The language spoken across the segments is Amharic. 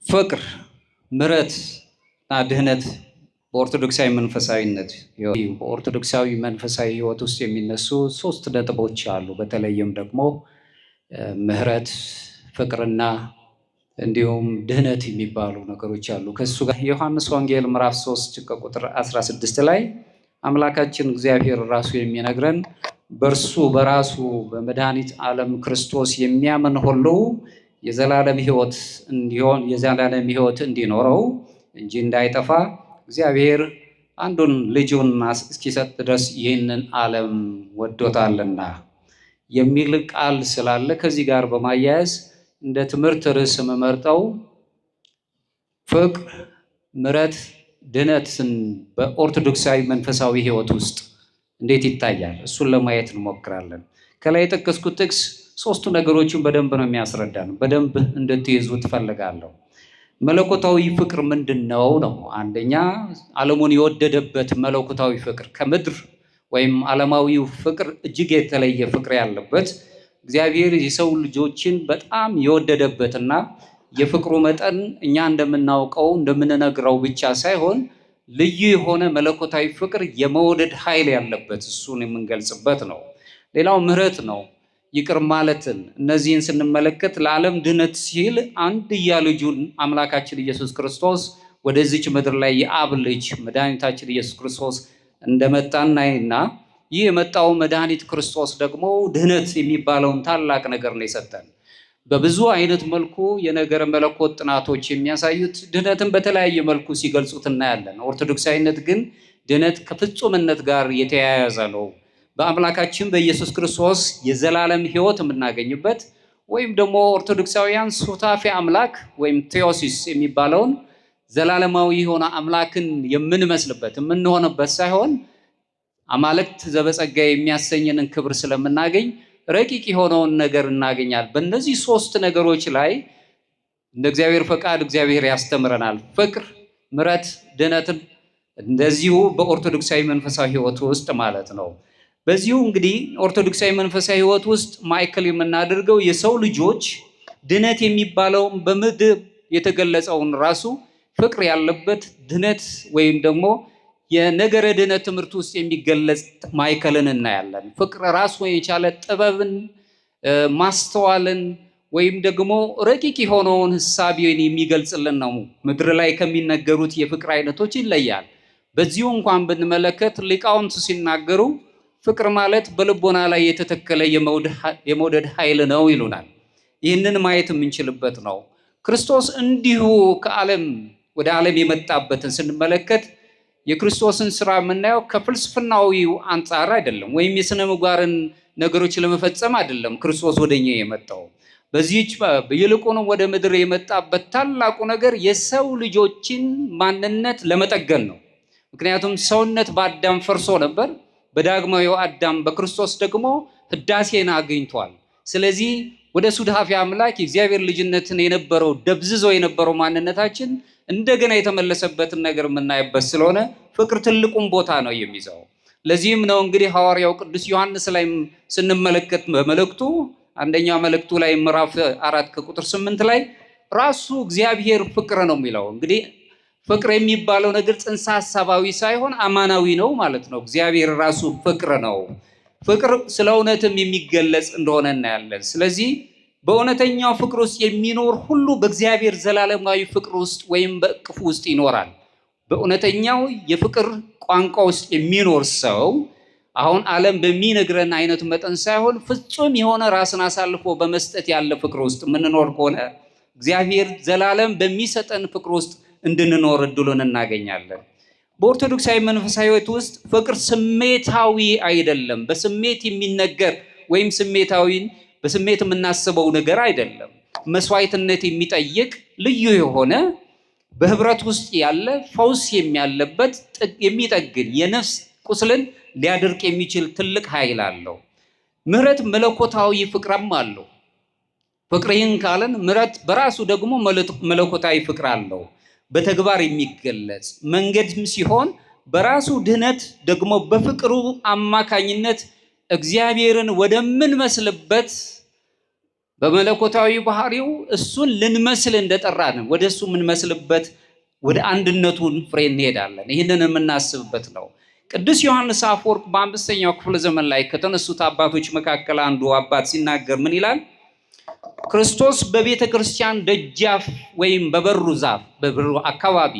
ፍቅር፣ ምሕረት እና ድህነት በኦርቶዶክሳዊ መንፈሳዊነት በኦርቶዶክሳዊ መንፈሳዊ ሕይወት ውስጥ የሚነሱ ሶስት ነጥቦች አሉ። በተለይም ደግሞ ምሕረት፣ ፍቅርና እንዲሁም ድህነት የሚባሉ ነገሮች አሉ። ከእሱ ጋር የዮሐንስ ወንጌል ምዕራፍ 3 ከቁጥር 16 ላይ አምላካችን እግዚአብሔር ራሱ የሚነግረን በእርሱ በራሱ በመድኃኒት ዓለም ክርስቶስ የሚያምን ሁሉ የዘላለም ሕይወት እንዲሆን የዘላለም ሕይወት እንዲኖረው እንጂ እንዳይጠፋ እግዚአብሔር አንዱን ልጁን እስኪሰጥ ድረስ ይህንን ዓለም ወዶታልና የሚል ቃል ስላለ ከዚህ ጋር በማያያዝ እንደ ትምህርት ርዕስ የምመርጠው ፍቅር፣ ምሕረት፣ ድህነትን በኦርቶዶክሳዊ መንፈሳዊ ሕይወት ውስጥ እንዴት ይታያል? እሱን ለማየት እንሞክራለን። ከላይ የጠቀስኩት ጥቅስ ሶስቱ ነገሮችን በደንብ ነው የሚያስረዳን። በደንብ እንድትይዙ ትፈልጋለሁ። መለኮታዊ ፍቅር ምንድን ነው ነው? አንደኛ ዓለሙን የወደደበት መለኮታዊ ፍቅር ከምድር ወይም ዓለማዊው ፍቅር እጅግ የተለየ ፍቅር ያለበት እግዚአብሔር የሰው ልጆችን በጣም የወደደበትና የፍቅሩ መጠን እኛ እንደምናውቀው እንደምንነግረው ብቻ ሳይሆን ልዩ የሆነ መለኮታዊ ፍቅር የመውደድ ኃይል ያለበት እሱን የምንገልጽበት ነው። ሌላው ምሕረት ነው፣ ይቅር ማለትን። እነዚህን ስንመለከት ለዓለም ድነት ሲል አንድያ ልጁን አምላካችን ኢየሱስ ክርስቶስ ወደዚች ምድር ላይ የአብ ልጅ መድኃኒታችን ኢየሱስ ክርስቶስ እንደመጣ እናይና ይህ የመጣው መድኃኒት ክርስቶስ ደግሞ ድህነት የሚባለውን ታላቅ ነገር ነው የሰጠን። በብዙ አይነት መልኩ የነገረ መለኮት ጥናቶች የሚያሳዩት ድህነትን በተለያየ መልኩ ሲገልጹት እናያለን። ኦርቶዶክሳዊነት ግን ድህነት ከፍጹምነት ጋር የተያያዘ ነው። በአምላካችን በኢየሱስ ክርስቶስ የዘላለም ሕይወት የምናገኝበት ወይም ደግሞ ኦርቶዶክሳውያን ሱታፌ አምላክ ወይም ቴዎሲስ የሚባለውን ዘላለማዊ የሆነ አምላክን የምንመስልበት የምንሆንበት ሳይሆን አማልክት ዘበጸጋ የሚያሰኘንን ክብር ስለምናገኝ ረቂቅ የሆነውን ነገር እናገኛል። በእነዚህ ሶስት ነገሮች ላይ እንደ እግዚአብሔር ፈቃድ እግዚአብሔር ያስተምረናል። ፍቅር፣ ምሕረት፣ ድህነትን እንደዚሁ በኦርቶዶክሳዊ መንፈሳዊ ሕይወት ውስጥ ማለት ነው። በዚሁ እንግዲህ ኦርቶዶክሳዊ መንፈሳዊ ሕይወት ውስጥ ማዕከል የምናደርገው የሰው ልጆች ድነት የሚባለውን በምድር የተገለጸውን ራሱ ፍቅር ያለበት ድነት ወይም ደግሞ የነገረ ድነት ትምህርት ውስጥ የሚገለጽ ማዕከልን እናያለን። ፍቅር ራሱ የቻለ ጥበብን፣ ማስተዋልን ወይም ደግሞ ረቂቅ የሆነውን ሕሳቤን የሚገልጽልን ነው። ምድር ላይ ከሚነገሩት የፍቅር አይነቶች ይለያል። በዚሁ እንኳን ብንመለከት ሊቃውንት ሲናገሩ ፍቅር ማለት በልቦና ላይ የተተከለ የመውደድ ኃይል ነው ይሉናል። ይህንን ማየት የምንችልበት ነው። ክርስቶስ እንዲሁ ከዓለም ወደ ዓለም የመጣበትን ስንመለከት የክርስቶስን ስራ የምናየው ከፍልስፍናዊው አንጻር አይደለም፣ ወይም የስነ ምግባርን ነገሮች ለመፈጸም አይደለም። ክርስቶስ ወደኛ የመጣው በዚህች ይልቁንም ወደ ምድር የመጣበት ታላቁ ነገር የሰው ልጆችን ማንነት ለመጠገን ነው። ምክንያቱም ሰውነት በአዳም ፈርሶ ነበር። በዳግማዊው አዳም በክርስቶስ ደግሞ ህዳሴን አግኝቷል። ስለዚህ ወደ ሱዳፊ አምላክ የእግዚአብሔር ልጅነትን የነበረው ደብዝዞ የነበረው ማንነታችን እንደገና የተመለሰበትን ነገር የምናይበት ስለሆነ ፍቅር ትልቁን ቦታ ነው የሚይዘው። ለዚህም ነው እንግዲህ ሐዋርያው ቅዱስ ዮሐንስ ላይ ስንመለከት በመልእክቱ አንደኛው መልእክቱ ላይ ምዕራፍ 4 ከቁጥር 8 ላይ ራሱ እግዚአብሔር ፍቅር ነው የሚለው። እንግዲህ ፍቅር የሚባለው ነገር ጽንሰ ሐሳባዊ ሳይሆን አማናዊ ነው ማለት ነው። እግዚአብሔር ራሱ ፍቅር ነው። ፍቅር ስለ እውነትም የሚገለጽ እንደሆነ እናያለን። ስለዚህ በእውነተኛው ፍቅር ውስጥ የሚኖር ሁሉ በእግዚአብሔር ዘላለማዊ ፍቅር ውስጥ ወይም በእቅፉ ውስጥ ይኖራል። በእውነተኛው የፍቅር ቋንቋ ውስጥ የሚኖር ሰው አሁን ዓለም በሚነግረን አይነቱ መጠን ሳይሆን ፍጹም የሆነ ራስን አሳልፎ በመስጠት ያለ ፍቅር ውስጥ የምንኖር ከሆነ እግዚአብሔር ዘላለም በሚሰጠን ፍቅር ውስጥ እንድንኖር እድሉን እናገኛለን። በኦርቶዶክሳዊ መንፈሳዊ ሕይወት ውስጥ ፍቅር ስሜታዊ አይደለም። በስሜት የሚነገር ወይም ስሜታዊን በስሜት የምናስበው ነገር አይደለም። መስዋዕትነት የሚጠይቅ ልዩ የሆነ በህብረት ውስጥ ያለ ፈውስ የሚያለበት የሚጠግን የነፍስ ቁስልን ሊያደርቅ የሚችል ትልቅ ኃይል አለው። ምሕረት መለኮታዊ ፍቅርም አለው። ፍቅር ይህን ካለን ምሕረት በራሱ ደግሞ መለኮታዊ ፍቅር አለው። በተግባር የሚገለጽ መንገድም ሲሆን በራሱ ድህነት ደግሞ በፍቅሩ አማካኝነት እግዚአብሔርን ወደምንመስልበት በመለኮታዊ ባህሪው እሱን ልንመስል እንደጠራን ወደ እሱ የምንመስልበት ወደ አንድነቱን ፍሬ እንሄዳለን። ይህንን የምናስብበት ነው። ቅዱስ ዮሐንስ አፈወርቅ በ5ኛው ክፍለ ዘመን ላይ ከተነሱት አባቶች መካከል አንዱ አባት ሲናገር ምን ይላል? ክርስቶስ በቤተ ክርስቲያን ደጃፍ ወይም በበሩ ዛፍ በበሩ አካባቢ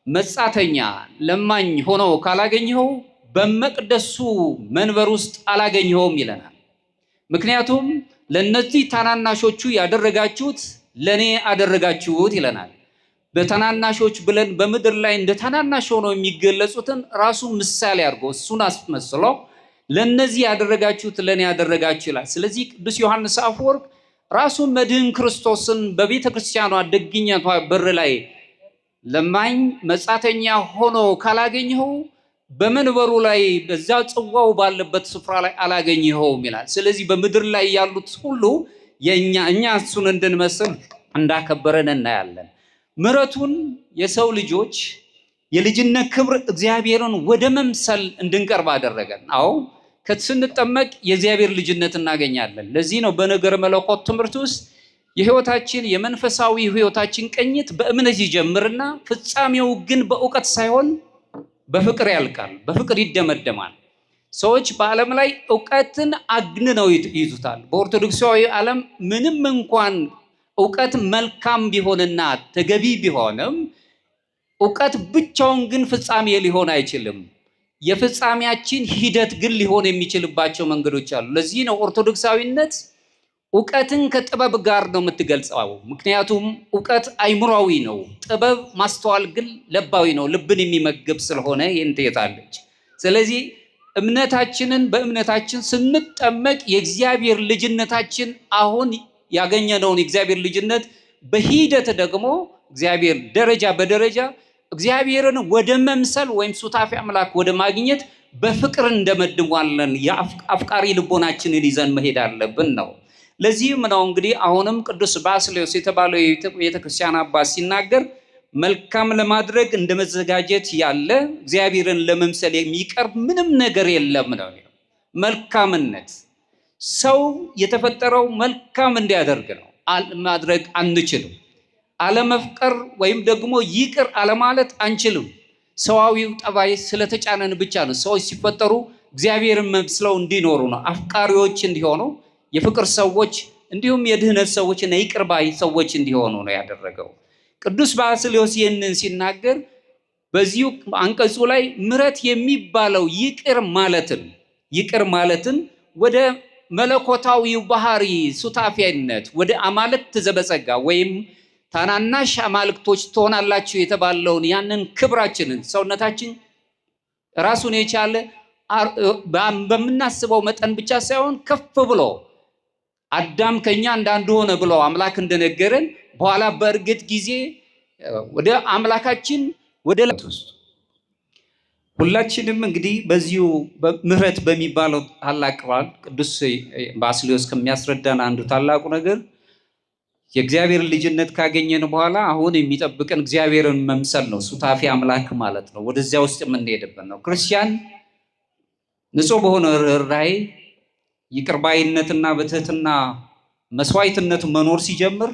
መጻተኛ ለማኝ ሆኖ ካላገኘኸው በመቅደሱ መንበር ውስጥ አላገኘኸውም ይለናል። ምክንያቱም ለነዚህ ታናናሾቹ ያደረጋችሁት ለኔ አደረጋችሁት ይለናል። በታናናሾች ብለን በምድር ላይ እንደ ታናናሽ ሆነው የሚገለጹትን ራሱ ምሳሌ አድርጎ እሱን አስመስሎ ለነዚህ ያደረጋችሁት ለኔ ያደረጋችሁ ይላል። ስለዚህ ቅዱስ ዮሐንስ አፈወርቅ ራሱ መድህን ክርስቶስን በቤተ ክርስቲያኗ ደግኛቷ በር ላይ ለማኝ መጻተኛ ሆኖ ካላገኘኸው በመንበሩ ላይ በዛ ጽዋው ባለበት ስፍራ ላይ አላገኘኸውም ይላል። ስለዚህ በምድር ላይ ያሉት ሁሉ የኛ እኛ እሱን እንድንመስል እንዳከበረን እናያለን። ምሕረቱን የሰው ልጆች የልጅነት ክብር እግዚአብሔርን ወደ መምሰል እንድንቀርብ አደረገን። አዎ ስንጠመቅ የእግዚአብሔር ልጅነት እናገኛለን። ለዚህ ነው በነገረ መለኮት ትምህርት ውስጥ የህይወታችን የመንፈሳዊ ህይወታችን ቅኝት በእምነት ይጀምርና ፍጻሜው ግን በእውቀት ሳይሆን በፍቅር ያልቃል፣ በፍቅር ይደመደማል። ሰዎች በዓለም ላይ እውቀትን አግንነው ይይዙታል። በኦርቶዶክሳዊ ዓለም ምንም እንኳን እውቀት መልካም ቢሆንና ተገቢ ቢሆንም እውቀት ብቻውን ግን ፍጻሜ ሊሆን አይችልም። የፍጻሜያችን ሂደት ግን ሊሆን የሚችልባቸው መንገዶች አሉ። ለዚህ ነው ኦርቶዶክሳዊነት እውቀትን ከጥበብ ጋር ነው የምትገልጸው። ምክንያቱም እውቀት አይምሯዊ ነው፣ ጥበብ ማስተዋል ግን ለባዊ ነው፣ ልብን የሚመግብ ስለሆነ ይህን ትሄዳለች። ስለዚህ እምነታችንን በእምነታችን ስንጠመቅ የእግዚአብሔር ልጅነታችን አሁን ያገኘነውን የእግዚአብሔር ልጅነት በሂደት ደግሞ እግዚአብሔር ደረጃ በደረጃ እግዚአብሔርን ወደ መምሰል ወይም ሱታፌ አምላክ ወደ ማግኘት በፍቅር እንደመድሟለን። የአፍቃሪ ልቦናችንን ይዘን መሄድ አለብን ነው። ለዚህም ነው እንግዲህ አሁንም ቅዱስ ባስልዮስ የተባለው የቤተክርስቲያን አባት ሲናገር መልካም ለማድረግ እንደ መዘጋጀት ያለ እግዚአብሔርን ለመምሰል የሚቀርብ ምንም ነገር የለም ነው። መልካምነት ሰው የተፈጠረው መልካም እንዲያደርግ ነው። ማድረግ አንችልም። አለመፍቀር ወይም ደግሞ ይቅር አለማለት አንችልም። ሰዋዊው ጠባይ ስለተጫነን ብቻ ነው። ሰዎች ሲፈጠሩ እግዚአብሔርን መስለው እንዲኖሩ ነው። አፍቃሪዎች እንዲሆኑ፣ የፍቅር ሰዎች እንዲሁም የድህነት ሰዎች እና ይቅር ባይ ሰዎች እንዲሆኑ ነው ያደረገው። ቅዱስ ባስልዮስ ይህንን ሲናገር በዚሁ አንቀጹ ላይ ምሕረት የሚባለው ይቅር ማለትን ወደ መለኮታዊው ባህሪ ሱታፊያነት ወደ አማልክት ዘበጸጋ ወይም ታናናሽ አማልክቶች ትሆናላችሁ የተባለውን ያንን ክብራችንን ሰውነታችን ራሱን የቻለ በምናስበው መጠን ብቻ ሳይሆን ከፍ ብሎ አዳም ከኛ እንዳንዱ ሆነ ብሎ አምላክ እንደነገረን በኋላ በእርግጥ ጊዜ ወደ አምላካችን ወደ ሁላችንም እንግዲህ በዚሁ ምሕረት በሚባለው ታላቅ ቃል ቅዱስ ባስልዮስ ከሚያስረዳን አንዱ ታላቁ ነገር የእግዚአብሔር ልጅነት ካገኘን በኋላ አሁን የሚጠብቀን እግዚአብሔርን መምሰል ነው። ሱታፌ አምላክ ማለት ነው። ወደዚያ ውስጥ የምንሄድበት ነው። ክርስቲያን ንጹሕ በሆነ ርኅራኄ ይቅር ባይነትና በትህትና መስዋዕትነት መኖር ሲጀምር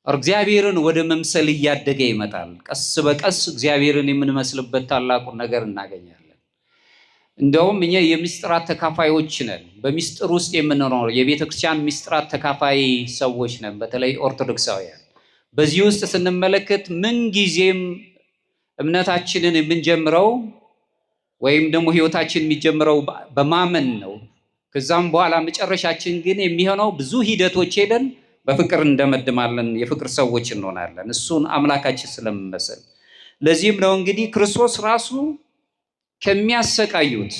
እግዚአብሔርን ወደ መምሰል እያደገ ይመጣል። ቀስ በቀስ እግዚአብሔርን የምንመስልበት ታላቁን ነገር እናገኛለን። እንደውም እኛ የምስጢራት ተካፋዮች ነን። በምስጢር ውስጥ የምንኖር የቤተ ክርስቲያን ምስጢራት ተካፋይ ሰዎች ነን፣ በተለይ ኦርቶዶክሳውያን። በዚህ ውስጥ ስንመለከት ምንጊዜም እምነታችንን የምንጀምረው ወይም ደግሞ ሕይወታችን የሚጀምረው በማመን ነው። ከዛም በኋላ መጨረሻችን ግን የሚሆነው ብዙ ሂደቶች ሄደን በፍቅር እንደመድማለን፣ የፍቅር ሰዎች እንሆናለን፣ እሱን አምላካችን ስለምመስል። ለዚህም ነው እንግዲህ ክርስቶስ ራሱ ከሚያሰቃዩት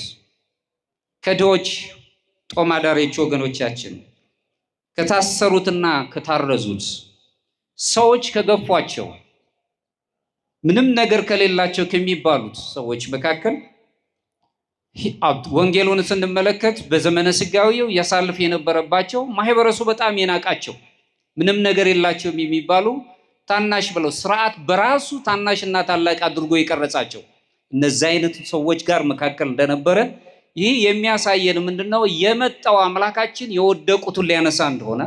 ከድሆች ጦም አዳሪዎች ወገኖቻችን፣ ከታሰሩትና ከታረዙት ሰዎች ከገፏቸው ምንም ነገር ከሌላቸው ከሚባሉት ሰዎች መካከል ወንጌሉን ስንመለከት በዘመነ ሥጋዌው ያሳልፍ የነበረባቸው ማህበረሰቡ በጣም የናቃቸው ምንም ነገር የላቸውም የሚባሉ ታናሽ ብለው ስርዓት በራሱ ታናሽና ታላቅ አድርጎ የቀረጻቸው እነዚህ አይነት ሰዎች ጋር መካከል እንደነበረ ይህ የሚያሳየን ምንድነው? የመጣው አምላካችን የወደቁትን ሊያነሳ እንደሆነ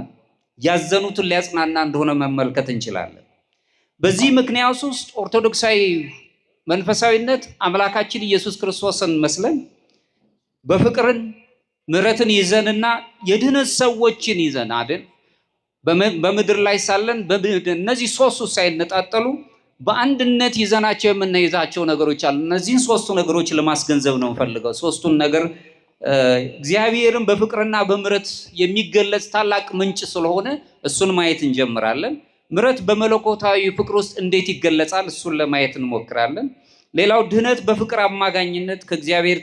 ያዘኑትን ሊያጽናና እንደሆነ መመልከት እንችላለን። በዚህ ምክንያት ውስጥ ኦርቶዶክሳዊ መንፈሳዊነት አምላካችን ኢየሱስ ክርስቶስን መስለን በፍቅርን ምሕረትን ይዘንና የድህነት ሰዎችን ይዘን አይደል በምድር ላይ ሳለን እነዚህ ሶስቱ ሳይነጣጠሉ በአንድነት ይዘናቸው የምንይዛቸው ነገሮች አሉ። እነዚህን ሶስቱ ነገሮች ለማስገንዘብ ነው የምፈልገው። ሶስቱን ነገር እግዚአብሔርን በፍቅርና በምሕረት የሚገለጽ ታላቅ ምንጭ ስለሆነ እሱን ማየት እንጀምራለን። ምሕረት በመለኮታዊ ፍቅር ውስጥ እንዴት ይገለጻል? እሱን ለማየት እንሞክራለን። ሌላው ድህነት በፍቅር አማካኝነት ከእግዚአብሔር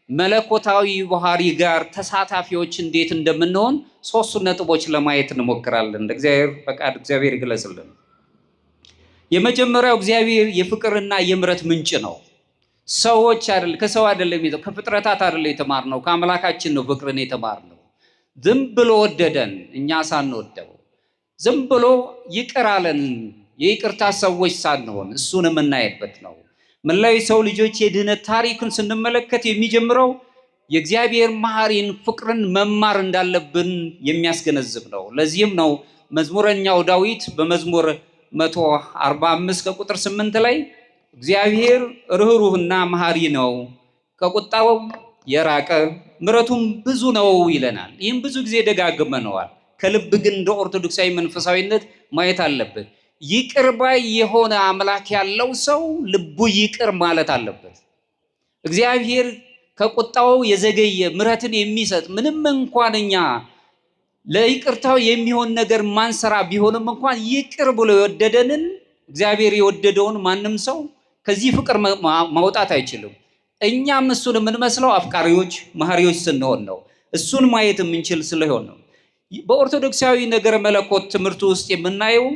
መለኮታዊ ባህሪ ጋር ተሳታፊዎች እንዴት እንደምንሆን ሶስቱን ነጥቦች ለማየት እንሞክራለን። እንደ እግዚአብሔር ፈቃድ እግዚአብሔር ይግለጽልን። የመጀመሪያው እግዚአብሔር የፍቅርና የምሕረት ምንጭ ነው። ሰዎች አይደል ከሰው አይደለም ይዘው ከፍጥረታት አይደለም የተማርነው፣ ከአምላካችን ነው ፍቅርን የተማርነው። ዝም ብሎ ወደደን እኛ ሳንወደው፣ ዝም ብሎ ይቅር አለን የይቅርታ ሰዎች ሳንሆን፣ እሱን የምናይበት ነው። መላው የሰው ልጆች የድህነት ታሪክን ስንመለከት የሚጀምረው የእግዚአብሔር መሐሪን ፍቅርን መማር እንዳለብን የሚያስገነዝብ ነው። ለዚህም ነው መዝሙረኛው ዳዊት በመዝሙር 145 ከቁጥር 8 ላይ እግዚአብሔር ርኅሩህና መሐሪ ነው፣ ከቁጣው የራቀ ምሕረቱም ብዙ ነው ይለናል። ይህም ብዙ ጊዜ ደጋግመነዋል። ከልብ ግን እንደ ኦርቶዶክሳዊ መንፈሳዊነት ማየት አለብን። ይቅር ባይ የሆነ አምላክ ያለው ሰው ልቡ ይቅር ማለት አለበት። እግዚአብሔር ከቁጣው የዘገየ ምሕረትን የሚሰጥ ምንም እንኳን እኛ ለይቅርታው የሚሆን ነገር ማንሰራ ቢሆንም እንኳን ይቅር ብሎ የወደደንን እግዚአብሔር የወደደውን ማንም ሰው ከዚህ ፍቅር ማውጣት አይችልም። እኛም እሱን የምንመስለው አፍቃሪዎች፣ መሐሪዎች ስንሆን ነው። እሱን ማየት የምንችል ስለሆን ነው። በኦርቶዶክሳዊ ነገረ መለኮት ትምህርት ውስጥ የምናየው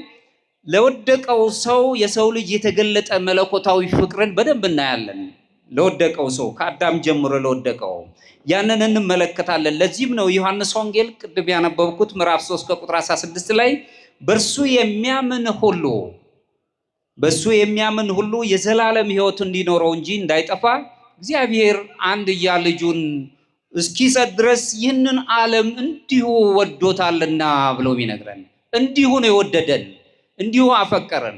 ለወደቀው ሰው የሰው ልጅ የተገለጠ መለኮታዊ ፍቅርን በደንብ እናያለን። ለወደቀው ሰው ከአዳም ጀምሮ ለወደቀው ያንን እንመለከታለን። ለዚህም ነው ዮሐንስ ወንጌል ቅድም ያነበብኩት ምዕራፍ 3 ከቁጥር 16 ላይ በእርሱ የሚያምን ሁሉ በእሱ የሚያምን ሁሉ የዘላለም ሕይወት እንዲኖረው እንጂ እንዳይጠፋ እግዚአብሔር አንድያ ልጁን እስኪሰጥ ድረስ ይህንን ዓለም እንዲሁ ወዶታልና ብሎ ይነግረን። እንዲሁ ነው የወደደን፣ እንዲሁ አፈቀረን።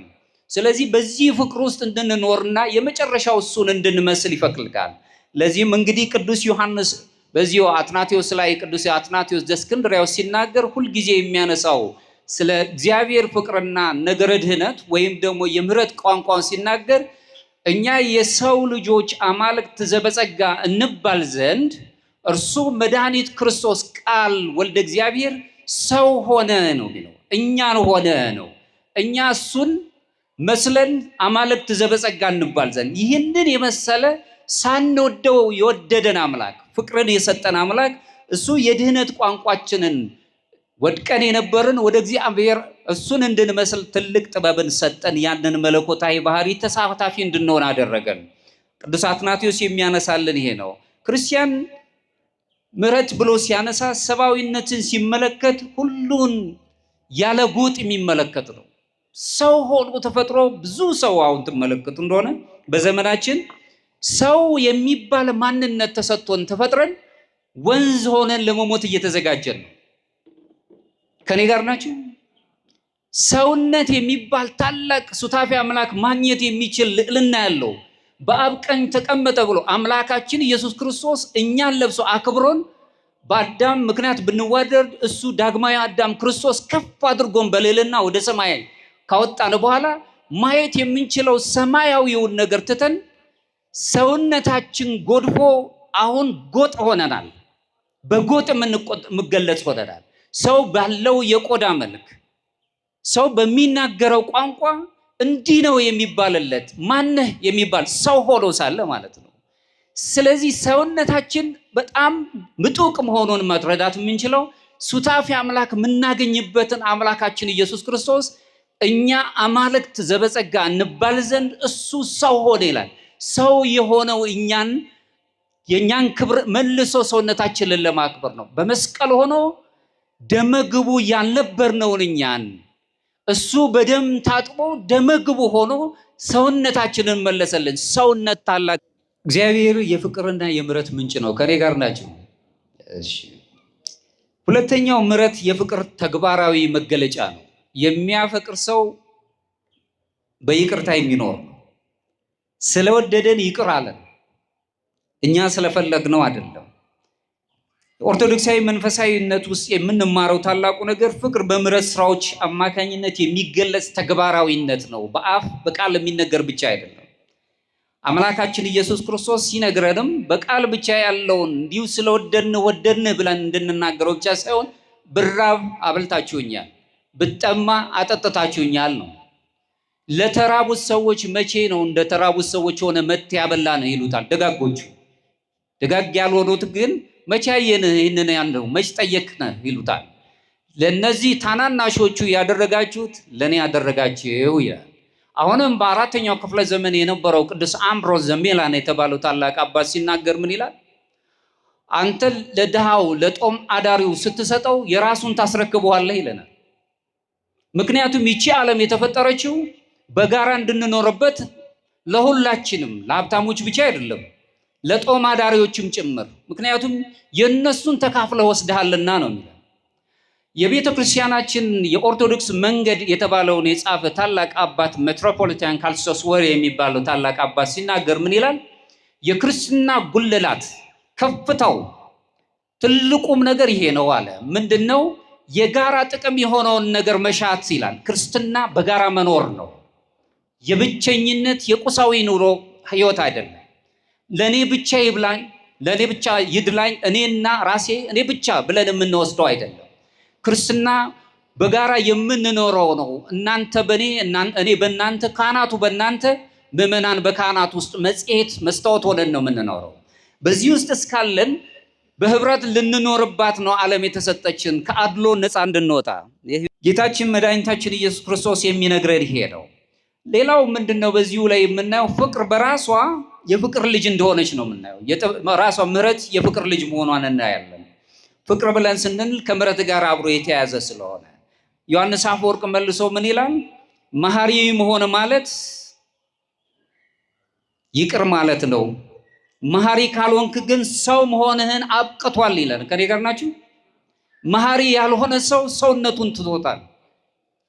ስለዚህ በዚህ ፍቅር ውስጥ እንድንኖርና የመጨረሻው እሱን እንድንመስል ይፈልጋል። ለዚህም እንግዲህ ቅዱስ ዮሐንስ በዚሁ አትናቴዎስ ላይ ቅዱስ አትናቴዎስ ዘእስክንድርያው ሲናገር ሁልጊዜ የሚያነሳው ስለ እግዚአብሔር ፍቅርና ነገረ ድህነት ወይም ደግሞ የምህረት ቋንቋን ሲናገር እኛ የሰው ልጆች አማልክት ዘበጸጋ እንባል ዘንድ እርሱ መድኃኒት ክርስቶስ ቃል ወልደ እግዚአብሔር ሰው ሆነ ነው የሚለው። እኛን ሆነ ነው። እኛ እሱን መስለን አማልክት ዘበጸጋ እንባል ዘንድ ይህንን የመሰለ ሳንወደው የወደደን አምላክ ፍቅርን የሰጠን አምላክ እሱ የድህነት ቋንቋችንን ወድቀን የነበርን ወደ እግዚአብሔር እሱን እንድንመስል ትልቅ ጥበብን ሰጠን። ያንን መለኮታዊ ባህሪ ተሳታፊ እንድንሆን አደረገን። ቅዱስ አትናቴዎስ የሚያነሳልን ይሄ ነው። ክርስቲያን ምሕረት ብሎ ሲያነሳ ሰብአዊነትን ሲመለከት ሁሉን ያለ ጎጥ የሚመለከት ነው። ሰው ሆኖ ተፈጥሮ ብዙ ሰው አሁን ትመለከቱ እንደሆነ በዘመናችን ሰው የሚባል ማንነት ተሰጥቶን ተፈጥረን ወንዝ ሆነን ለመሞት እየተዘጋጀን ነው። ከኔ ጋር ናቸው። ሰውነት የሚባል ታላቅ ሱታፊ አምላክ ማግኘት የሚችል ልዕልና ያለው በአብ ቀኝ ተቀመጠ ብሎ አምላካችን ኢየሱስ ክርስቶስ እኛን ለብሶ አክብሮን በአዳም ምክንያት ብንዋደድ እሱ ዳግማዊ አዳም ክርስቶስ ከፍ አድርጎን በልዕልና ወደ ሰማይ ካወጣን በኋላ ማየት የምንችለው ሰማያዊውን ነገር ትተን ሰውነታችን ጎድፎ አሁን ጎጥ ሆነናል። በጎጥ የምንገለጽ ሆነናል። ሰው ባለው የቆዳ መልክ፣ ሰው በሚናገረው ቋንቋ እንዲህ ነው የሚባልለት ማነህ የሚባል ሰው ሆኖ ሳለ ማለት ነው። ስለዚህ ሰውነታችን በጣም ምጡቅ መሆኑን መረዳት የምንችለው ሱታፊ አምላክ የምናገኝበትን አምላካችን ኢየሱስ ክርስቶስ እኛ አማልክት ዘበጸጋ እንባል ዘንድ እሱ ሰው ሆነ ይላል። ሰው የሆነው እኛን የእኛን ክብር መልሶ ሰውነታችንን ለማክበር ነው። በመስቀል ሆኖ ደመግቡ ያልነበርነውን እኛን እሱ በደም ታጥቦ ደመግቡ ሆኖ ሰውነታችንን መለሰልን። ሰውነት ታላቅ እግዚአብሔር የፍቅርና የምሕረት ምንጭ ነው። ከኔ ጋር ናቸው። እሺ፣ ሁለተኛው ምሕረት የፍቅር ተግባራዊ መገለጫ ነው። የሚያፈቅር ሰው በይቅርታ የሚኖር ነው። ስለወደደን ይቅር አለን፣ እኛ ስለፈለግነው አይደለም። ኦርቶዶክሳዊ መንፈሳዊነት ውስጥ የምንማረው ታላቁ ነገር ፍቅር በምሕረት ስራዎች አማካኝነት የሚገለጽ ተግባራዊነት ነው። በአፍ በቃል የሚነገር ብቻ አይደለም። አምላካችን ኢየሱስ ክርስቶስ ሲነግረንም በቃል ብቻ ያለውን እንዲሁ ስለወደድን ወደድን ብለን እንድንናገረው ብቻ ሳይሆን ብራብ አብልታችሁኛል፣ ብጠማ አጠጥታችሁኛል ነው። ለተራቡት ሰዎች መቼ ነው እንደ ተራቡት ሰዎች ሆነ መት ያበላን ይሉታል ደጋጎቹ። ደጋግ ያልሆኑት ግን መቼ አየንህ ይህንን ያልነው መች ጠየቅንህ ይሉታል። ለነዚህ ታናናሾቹ ያደረጋችሁት ለእኔ ያደረጋችሁ ይላል። አሁንም በአራተኛው ክፍለ ዘመን የነበረው ቅዱስ አምብሮስ ዘሚላን የተባለው ታላቅ አባት ሲናገር ምን ይላል? አንተ ለድሃው ለጦም አዳሪው ስትሰጠው የራሱን ታስረክበዋለህ ይለናል። ምክንያቱም ይቺ ዓለም የተፈጠረችው በጋራ እንድንኖርበት ለሁላችንም፣ ለሀብታሞች ብቻ አይደለም፣ ለጦም አዳሪዎችም ጭምር። ምክንያቱም የእነሱን ተካፍለህ ወስደሃልና ነው የሚለው። የቤተ ክርስቲያናችን የኦርቶዶክስ መንገድ የተባለውን የጻፈ ታላቅ አባት ሜትሮፖሊታን ካልስቶስ ወሬ የሚባለው ታላቅ አባት ሲናገር ምን ይላል? የክርስትና ጉልላት ከፍታው ትልቁም ነገር ይሄ ነው አለ። ምንድን ነው? የጋራ ጥቅም የሆነውን ነገር መሻት ይላል። ክርስትና በጋራ መኖር ነው። የብቸኝነት የቁሳዊ ኑሮ ህይወት አይደለም። ለእኔ ብቻ ይብላኝ፣ ለእኔ ብቻ ይድላኝ፣ እኔና ራሴ እኔ ብቻ ብለን የምንወስደው አይደለም። ክርስትና በጋራ የምንኖረው ነው። እናንተ በእኔ እኔ በእናንተ፣ ካህናቱ በእናንተ፣ ምዕመናን በካህናት ውስጥ መጽሔት መስታወት ሆነን ነው የምንኖረው። በዚህ ውስጥ እስካለን በህብረት ልንኖርባት ነው ዓለም የተሰጠችን ከአድሎ ነፃ እንድንወጣ ጌታችን መድኃኒታችን ኢየሱስ ክርስቶስ የሚነግረን ይሄ ነው። ሌላው ምንድን ነው? በዚሁ ላይ የምናየው ፍቅር በራሷ የፍቅር ልጅ እንደሆነች ነው የምናየው። ራሷ ምሕረት የፍቅር ልጅ መሆኗን እናያለን። ፍቅር ብለን ስንል ከምሕረት ጋር አብሮ የተያያዘ ስለሆነ ዮሐንስ አፈወርቅ መልሶ ምን ይላል? መሐሪ መሆን ማለት ይቅር ማለት ነው። መሐሪ ካልሆንክ ግን ሰው መሆንህን አብቅቷል ይለን። ከኔ ጋር ናችሁ? መሐሪ ያልሆነ ሰው ሰውነቱን ትቶታል።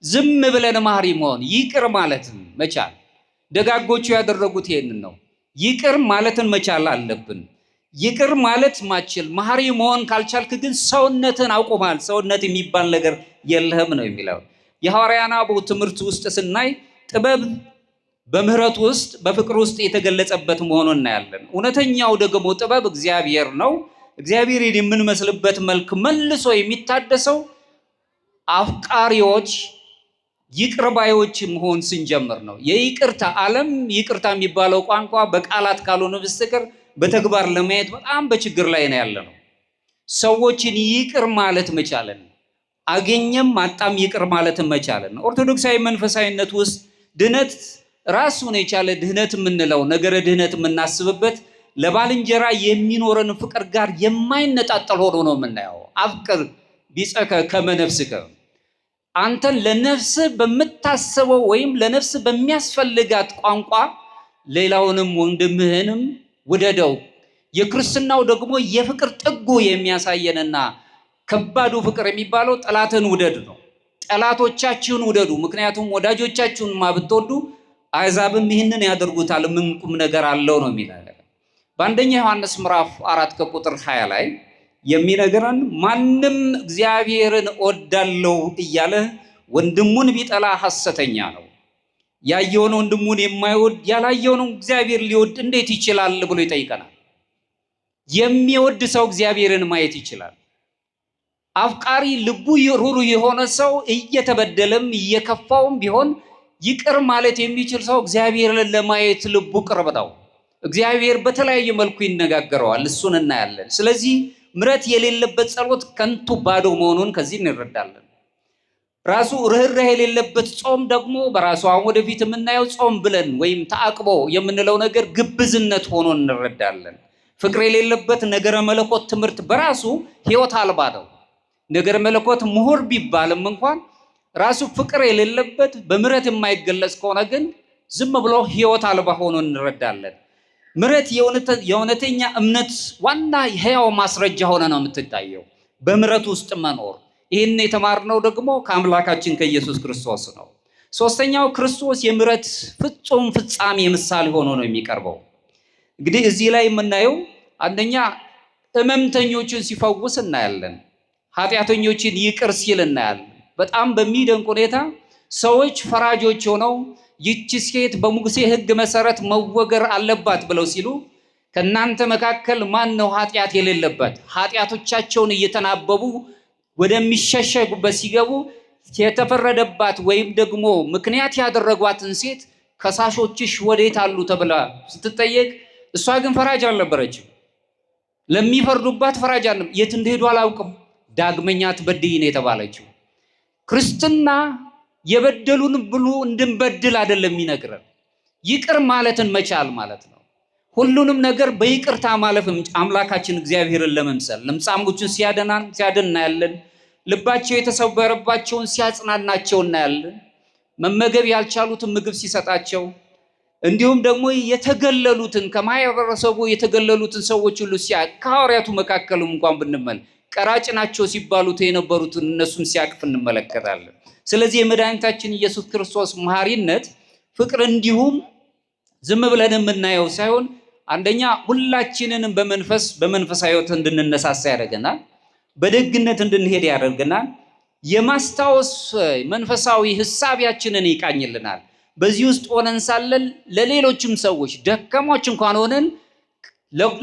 ዝም ብለን መሐሪ መሆን ይቅር ማለት መቻል። ደጋጎቹ ያደረጉት ይሄንን ነው። ይቅር ማለትን መቻል አለብን። ይቅር ማለት ማችል መሐሪ መሆን ካልቻልክ ግን ሰውነትን አውቆማል። ሰውነት የሚባል ነገር የለህም ነው የሚለው። የሐዋርያን አበው ትምህርት ውስጥ ስናይ ጥበብ በምህረት ውስጥ በፍቅር ውስጥ የተገለጸበት መሆኑን እናያለን። እውነተኛው ደግሞ ጥበብ እግዚአብሔር ነው። እግዚአብሔርን የምንመስልበት መልክ መልሶ የሚታደሰው አፍቃሪዎች ይቅር ባዮች መሆን ስንጀምር ነው። የይቅርታ ዓለም ይቅርታ የሚባለው ቋንቋ በቃላት ካልሆነ በስተቀር በተግባር ለማየት በጣም በችግር ላይ ነው ያለ ነው። ሰዎችን ይቅር ማለት መቻለን፣ አገኘም አጣም ይቅር ማለት መቻለን። ኦርቶዶክሳዊ መንፈሳዊነት ውስጥ ድነት ራሱን የቻለ ድህነት የምንለው ነገረ ድህነት የምናስብበት ለባልንጀራ የሚኖረን ፍቅር ጋር የማይነጣጠል ሆኖ ነው የምናየው። አፍቅር ቢጸከ ከመ ነፍስከ፣ አንተን ለነፍስ በምታስበው ወይም ለነፍስ በሚያስፈልጋት ቋንቋ ሌላውንም ወንድምህንም ውደደው። የክርስትናው ደግሞ የፍቅር ጥጉ የሚያሳየንና ከባዱ ፍቅር የሚባለው ጠላትን ውደድ ነው። ጠላቶቻችሁን ውደዱ፣ ምክንያቱም ወዳጆቻችሁንማ ብትወዱ አሕዛብም ይህንን ያደርጉታል፣ ምን ቁም ነገር አለው ነው የሚለው። በአንደኛ ዮሐንስ ምዕራፍ 4 ከቁጥር 20 ላይ የሚነግረን ማንም እግዚአብሔርን እወዳለሁ እያለ ወንድሙን ቢጠላ ሐሰተኛ ነው። ያየውን ወንድሙን የማይወድ ያላየውን እግዚአብሔር ሊወድ እንዴት ይችላል ብሎ ይጠይቀናል። የሚወድ ሰው እግዚአብሔርን ማየት ይችላል። አፍቃሪ ልቡ ሩሩ የሆነ ሰው እየተበደለም እየከፋውም ቢሆን ይቅር ማለት የሚችል ሰው እግዚአብሔርን ለማየት ልቡ ቅርብ ነው። እግዚአብሔር በተለያየ መልኩ ይነጋገረዋል፣ እሱን እናያለን። ስለዚህ ምሕረት የሌለበት ጸሎት ከንቱ ባዶ መሆኑን ከዚህ እንረዳለን። ራሱ ርኅራኄ የሌለበት ጾም ደግሞ በራሱ አሁን ወደፊት የምናየው ጾም ብለን ወይም ተአቅቦ የምንለው ነገር ግብዝነት ሆኖ እንረዳለን። ፍቅር የሌለበት ነገረ መለኮት ትምህርት በራሱ ሕይወት አልባ ነው። ነገረ መለኮት ምሁር ቢባልም እንኳን ራሱ ፍቅር የሌለበት በምሕረት የማይገለጽ ከሆነ ግን ዝም ብሎ ሕይወት አልባ ሆኖ እንረዳለን። ምሕረት የእውነተኛ እምነት ዋና ሕያው ማስረጃ ሆነ ነው የምትታየው። በምሕረት ውስጥ መኖር። ይህን የተማርነው ደግሞ ከአምላካችን ከኢየሱስ ክርስቶስ ነው። ሶስተኛው ክርስቶስ የምሕረት ፍጹም ፍጻሜ ምሳሌ ሆኖ ነው የሚቀርበው። እንግዲህ እዚህ ላይ የምናየው አንደኛ ሕመምተኞችን ሲፈውስ እናያለን። ኃጢአተኞችን ይቅር ሲል እናያለን። በጣም በሚደንቅ ሁኔታ ሰዎች ፈራጆች ሆነው ይቺ ሴት በሙሴ ሕግ መሰረት መወገር አለባት ብለው ሲሉ ከእናንተ መካከል ማን ነው ኃጢአት የሌለበት? ኃጢአቶቻቸውን እየተናበቡ ወደሚሸሸጉበት ሲገቡ የተፈረደባት ወይም ደግሞ ምክንያት ያደረጓትን ሴት ከሳሾችሽ ወዴት አሉ ተብላ ስትጠየቅ እሷ ግን ፈራጅ አልነበረችም። ለሚፈርዱባት ፈራጅ አለ የት እንደሄዱ አላውቅም፣ ዳግመኛ አትበድይ ነው የተባለችው። ክርስትና የበደሉን ብሉ እንድንበድል አይደለም የሚነግረን፣ ይቅር ማለትን መቻል ማለት ነው። ሁሉንም ነገር በይቅርታ ማለፍ አምላካችን እግዚአብሔርን ለመምሰል ለምጻሞችን ሲያደናን ሲያድን እናያለን። ልባቸው የተሰበረባቸውን ሲያጽናናቸው እናያለን። መመገብ ያልቻሉትን ምግብ ሲሰጣቸው፣ እንዲሁም ደግሞ የተገለሉትን ከማህበረሰቡ የተገለሉትን ሰዎች ሁሉ ከሐዋርያቱ መካከልም እንኳን ብንመል ቀራጭ ናቸው ሲባሉት የነበሩትን እነሱን ሲያቅፍ እንመለከታለን። ስለዚህ የመድኃኒታችን ኢየሱስ ክርስቶስ መሐሪነት ፍቅር እንዲሁም ዝም ብለን የምናየው ሳይሆን አንደኛ ሁላችንንም በመንፈስ በመንፈሳዊ ሕይወት እንድንነሳሳ ያደርገናል። በደግነት እንድንሄድ ያደርገናል። የማስታወስ መንፈሳዊ ህሳቢያችንን ይቃኝልናል። በዚህ ውስጥ ሆነን ሳለን ለሌሎችም ሰዎች ደካሞች እንኳን ሆነን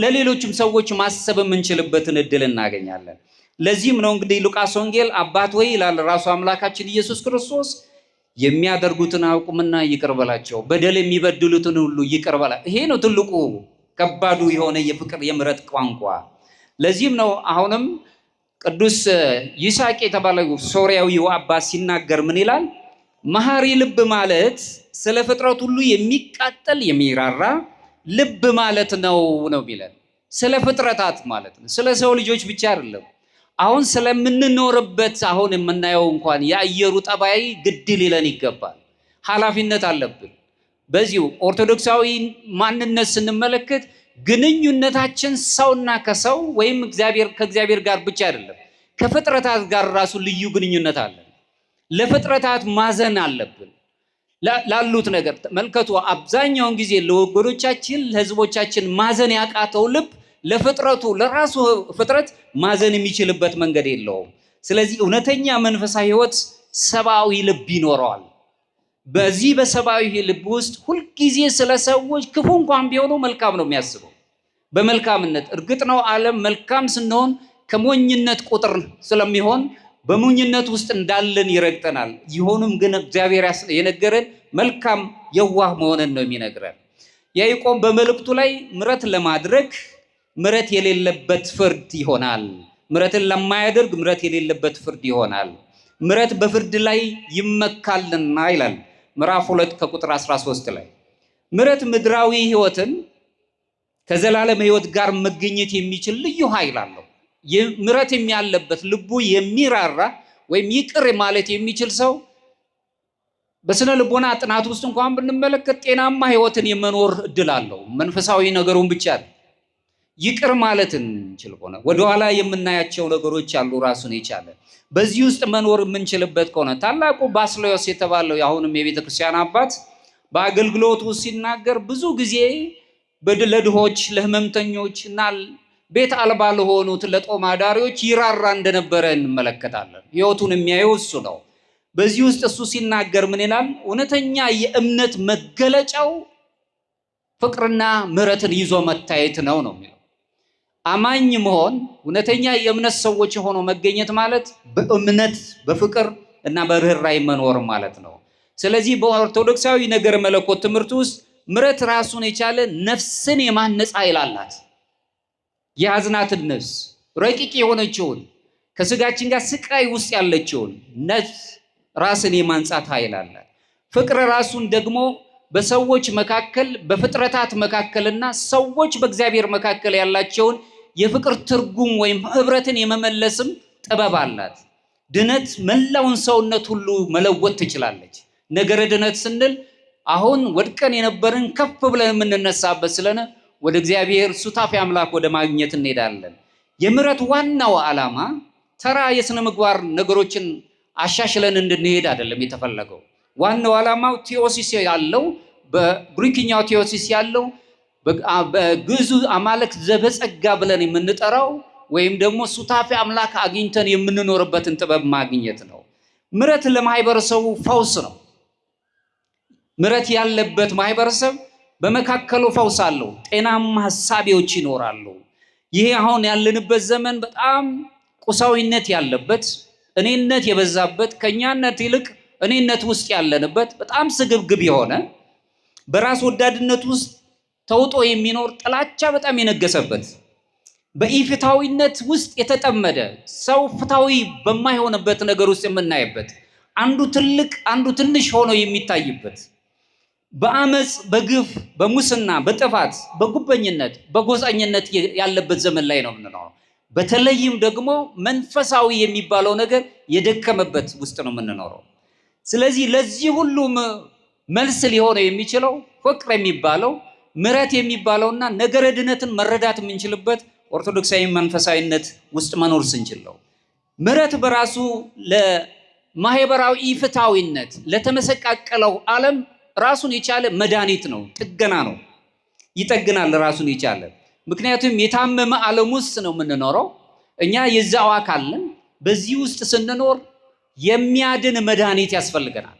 ለሌሎችም ሰዎች ማሰብ የምንችልበትን እድል እናገኛለን። ለዚህም ነው እንግዲህ ሉቃስ ወንጌል አባት ወይ ይላል ራሱ አምላካችን ኢየሱስ ክርስቶስ የሚያደርጉትን አያውቁምና ይቅር በላቸው፣ በደል የሚበድሉትን ሁሉ ይቅር በላ። ይሄ ነው ትልቁ ከባዱ የሆነ የፍቅር የምሕረት ቋንቋ። ለዚህም ነው አሁንም ቅዱስ ይስሐቅ የተባለው ሶርያዊው አባት ሲናገር ምን ይላል? መሐሪ ልብ ማለት ስለ ፍጥረት ሁሉ የሚቃጠል የሚራራ ልብ ማለት ነው ነው የሚለን። ስለ ፍጥረታት ማለት ነው፣ ስለ ሰው ልጆች ብቻ አይደለም። አሁን ስለምንኖርበት አሁን የምናየው እንኳን የአየሩ ጠባይ ግድ ሊለን ይገባል። ኃላፊነት አለብን። በዚሁ ኦርቶዶክሳዊ ማንነት ስንመለከት ግንኙነታችን ሰውና ከሰው ወይም እግዚአብሔር ከእግዚአብሔር ጋር ብቻ አይደለም፣ ከፍጥረታት ጋር ራሱ ልዩ ግንኙነት አለን። ለፍጥረታት ማዘን አለብን። ላሉት ነገር መልከቱ አብዛኛውን ጊዜ ለወገኖቻችን ለሕዝቦቻችን ማዘን ያቃተው ልብ ለፍጥረቱ ለራሱ ፍጥረት ማዘን የሚችልበት መንገድ የለውም። ስለዚህ እውነተኛ መንፈሳዊ ሕይወት ሰብአዊ ልብ ይኖረዋል። በዚህ በሰብአዊ ልብ ውስጥ ሁልጊዜ ስለ ሰዎች ክፉ እንኳን ቢሆኑ መልካም ነው የሚያስበው በመልካምነት። እርግጥ ነው ዓለም መልካም ስንሆን ከሞኝነት ቁጥር ስለሚሆን በሞኝነት ውስጥ እንዳለን ይረግጠናል። ይሆኑም ግን እግዚአብሔር የነገረን መልካም የዋህ መሆንን ነው የሚነግረን። ያዕቆብ በመልእክቱ ላይ ምሕረት ለማድረግ ምሕረት የሌለበት ፍርድ ይሆናል። ምሕረትን ለማያደርግ ምሕረት የሌለበት ፍርድ ይሆናል። ምሕረት በፍርድ ላይ ይመካልና ይላል ምዕራፍ 2 ከቁጥር 13 ላይ። ምሕረት ምድራዊ ሕይወትን ከዘላለም ሕይወት ጋር መገኘት የሚችል ልዩ ኃይል አለው። ምሕረት የሚያለበት ልቡ የሚራራ ወይም ይቅር ማለት የሚችል ሰው በስነ ልቦና ጥናት ውስጥ እንኳን ብንመለከት ጤናማ ሕይወትን የመኖር እድል አለው። መንፈሳዊ ነገሩን ብቻ ይቅር ማለትን እንችል ከሆነ ወደኋላ የምናያቸው ነገሮች አሉ ራሱን የቻለ በዚህ ውስጥ መኖር የምንችልበት ከሆነ ታላቁ ባስልዮስ የተባለው አሁንም የቤተ ክርስቲያን አባት በአገልግሎቱ ሲናገር ብዙ ጊዜ ለድሆች፣ ለህመምተኞች እና ቤት አልባ ለሆኑት ለጦም አዳሪዎች ይራራ እንደነበረ እንመለከታለን። ሕይወቱን የሚያየው እሱ ነው። በዚህ ውስጥ እሱ ሲናገር ምን ይላል? እውነተኛ የእምነት መገለጫው ፍቅርና ምሕረትን ይዞ መታየት ነው ነው የሚለው። አማኝ መሆን እውነተኛ የእምነት ሰዎች ሆኖ መገኘት ማለት በእምነት በፍቅር እና በርኅራኄ መኖር ማለት ነው። ስለዚህ በኦርቶዶክሳዊ ነገር መለኮት ትምህርት ውስጥ ምሕረት ራሱን የቻለ ነፍስን የማነጽ ኃይል አላት። የያዝናትን ነፍስ ረቂቅ የሆነችውን ከስጋችን ጋር ስቃይ ውስጥ ያለችውን ነፍስ ራስን የማንጻት ኃይል አላት። ፍቅር ራሱን ደግሞ በሰዎች መካከል በፍጥረታት መካከልና ሰዎች በእግዚአብሔር መካከል ያላቸውን የፍቅር ትርጉም ወይም ህብረትን የመመለስም ጥበብ አላት። ድነት መላውን ሰውነት ሁሉ መለወጥ ትችላለች። ነገረ ድነት ስንል አሁን ወድቀን የነበርን ከፍ ብለን የምንነሳበት ስለሆነ ወደ እግዚአብሔር ሱታፌ አምላክ ወደ ማግኘት እንሄዳለን። የምሕረት ዋናው ዓላማ ተራ የስነ ምግባር ነገሮችን አሻሽለን እንድንሄድ አይደለም የተፈለገው። ዋናው ዓላማው ቴዎሲስ ያለው፣ በግሪክኛው ቴዎሲስ ያለው፣ በግዕዙ አማልክት ዘበጸጋ ብለን የምንጠራው ወይም ደግሞ ሱታፌ አምላክ አግኝተን የምንኖርበትን ጥበብ ማግኘት ነው። ምሕረት ለማህበረሰቡ ፈውስ ነው። ምሕረት ያለበት ማህበረሰብ በመካከሉ ፈውስ አለው። ጤናማ ሀሳቢዎች ይኖራሉ። ይሄ አሁን ያለንበት ዘመን በጣም ቁሳዊነት ያለበት፣ እኔነት የበዛበት፣ ከእኛነት ይልቅ እኔነት ውስጥ ያለንበት፣ በጣም ስግብግብ የሆነ፣ በራስ ወዳድነት ውስጥ ተውጦ የሚኖር፣ ጥላቻ በጣም የነገሰበት፣ በኢፍትሐዊነት ውስጥ የተጠመደ፣ ሰው ፍትሐዊ በማይሆንበት ነገር ውስጥ የምናይበት፣ አንዱ ትልቅ አንዱ ትንሽ ሆኖ የሚታይበት፣ በአመፅ፣ በግፍ፣ በሙስና፣ በጥፋት፣ በጉበኝነት፣ በጎሳኝነት ያለበት ዘመን ላይ ነው የምንኖረው። በተለይም ደግሞ መንፈሳዊ የሚባለው ነገር የደከመበት ውስጥ ነው የምንኖረው። ስለዚህ ለዚህ ሁሉም መልስ ሊሆነው የሚችለው ፍቅር የሚባለው፣ ምሕረት የሚባለውና ነገረ ድነትን መረዳት የምንችልበት ኦርቶዶክሳዊ መንፈሳዊነት ውስጥ መኖር ስንችል ነው። ምሕረት በራሱ ለማህበራዊ ኢፍትሐዊነት ለተመሰቃቀለው ዓለም ራሱን የቻለ መድኃኒት ነው፣ ጥገና ነው፣ ይጠግናል ራሱን የቻለ። ምክንያቱም የታመመ ዓለም ውስጥ ነው የምንኖረው። እኛ የዛው አካል ነን። በዚህ ውስጥ ስንኖር የሚያድን መድኃኒት ያስፈልገናል።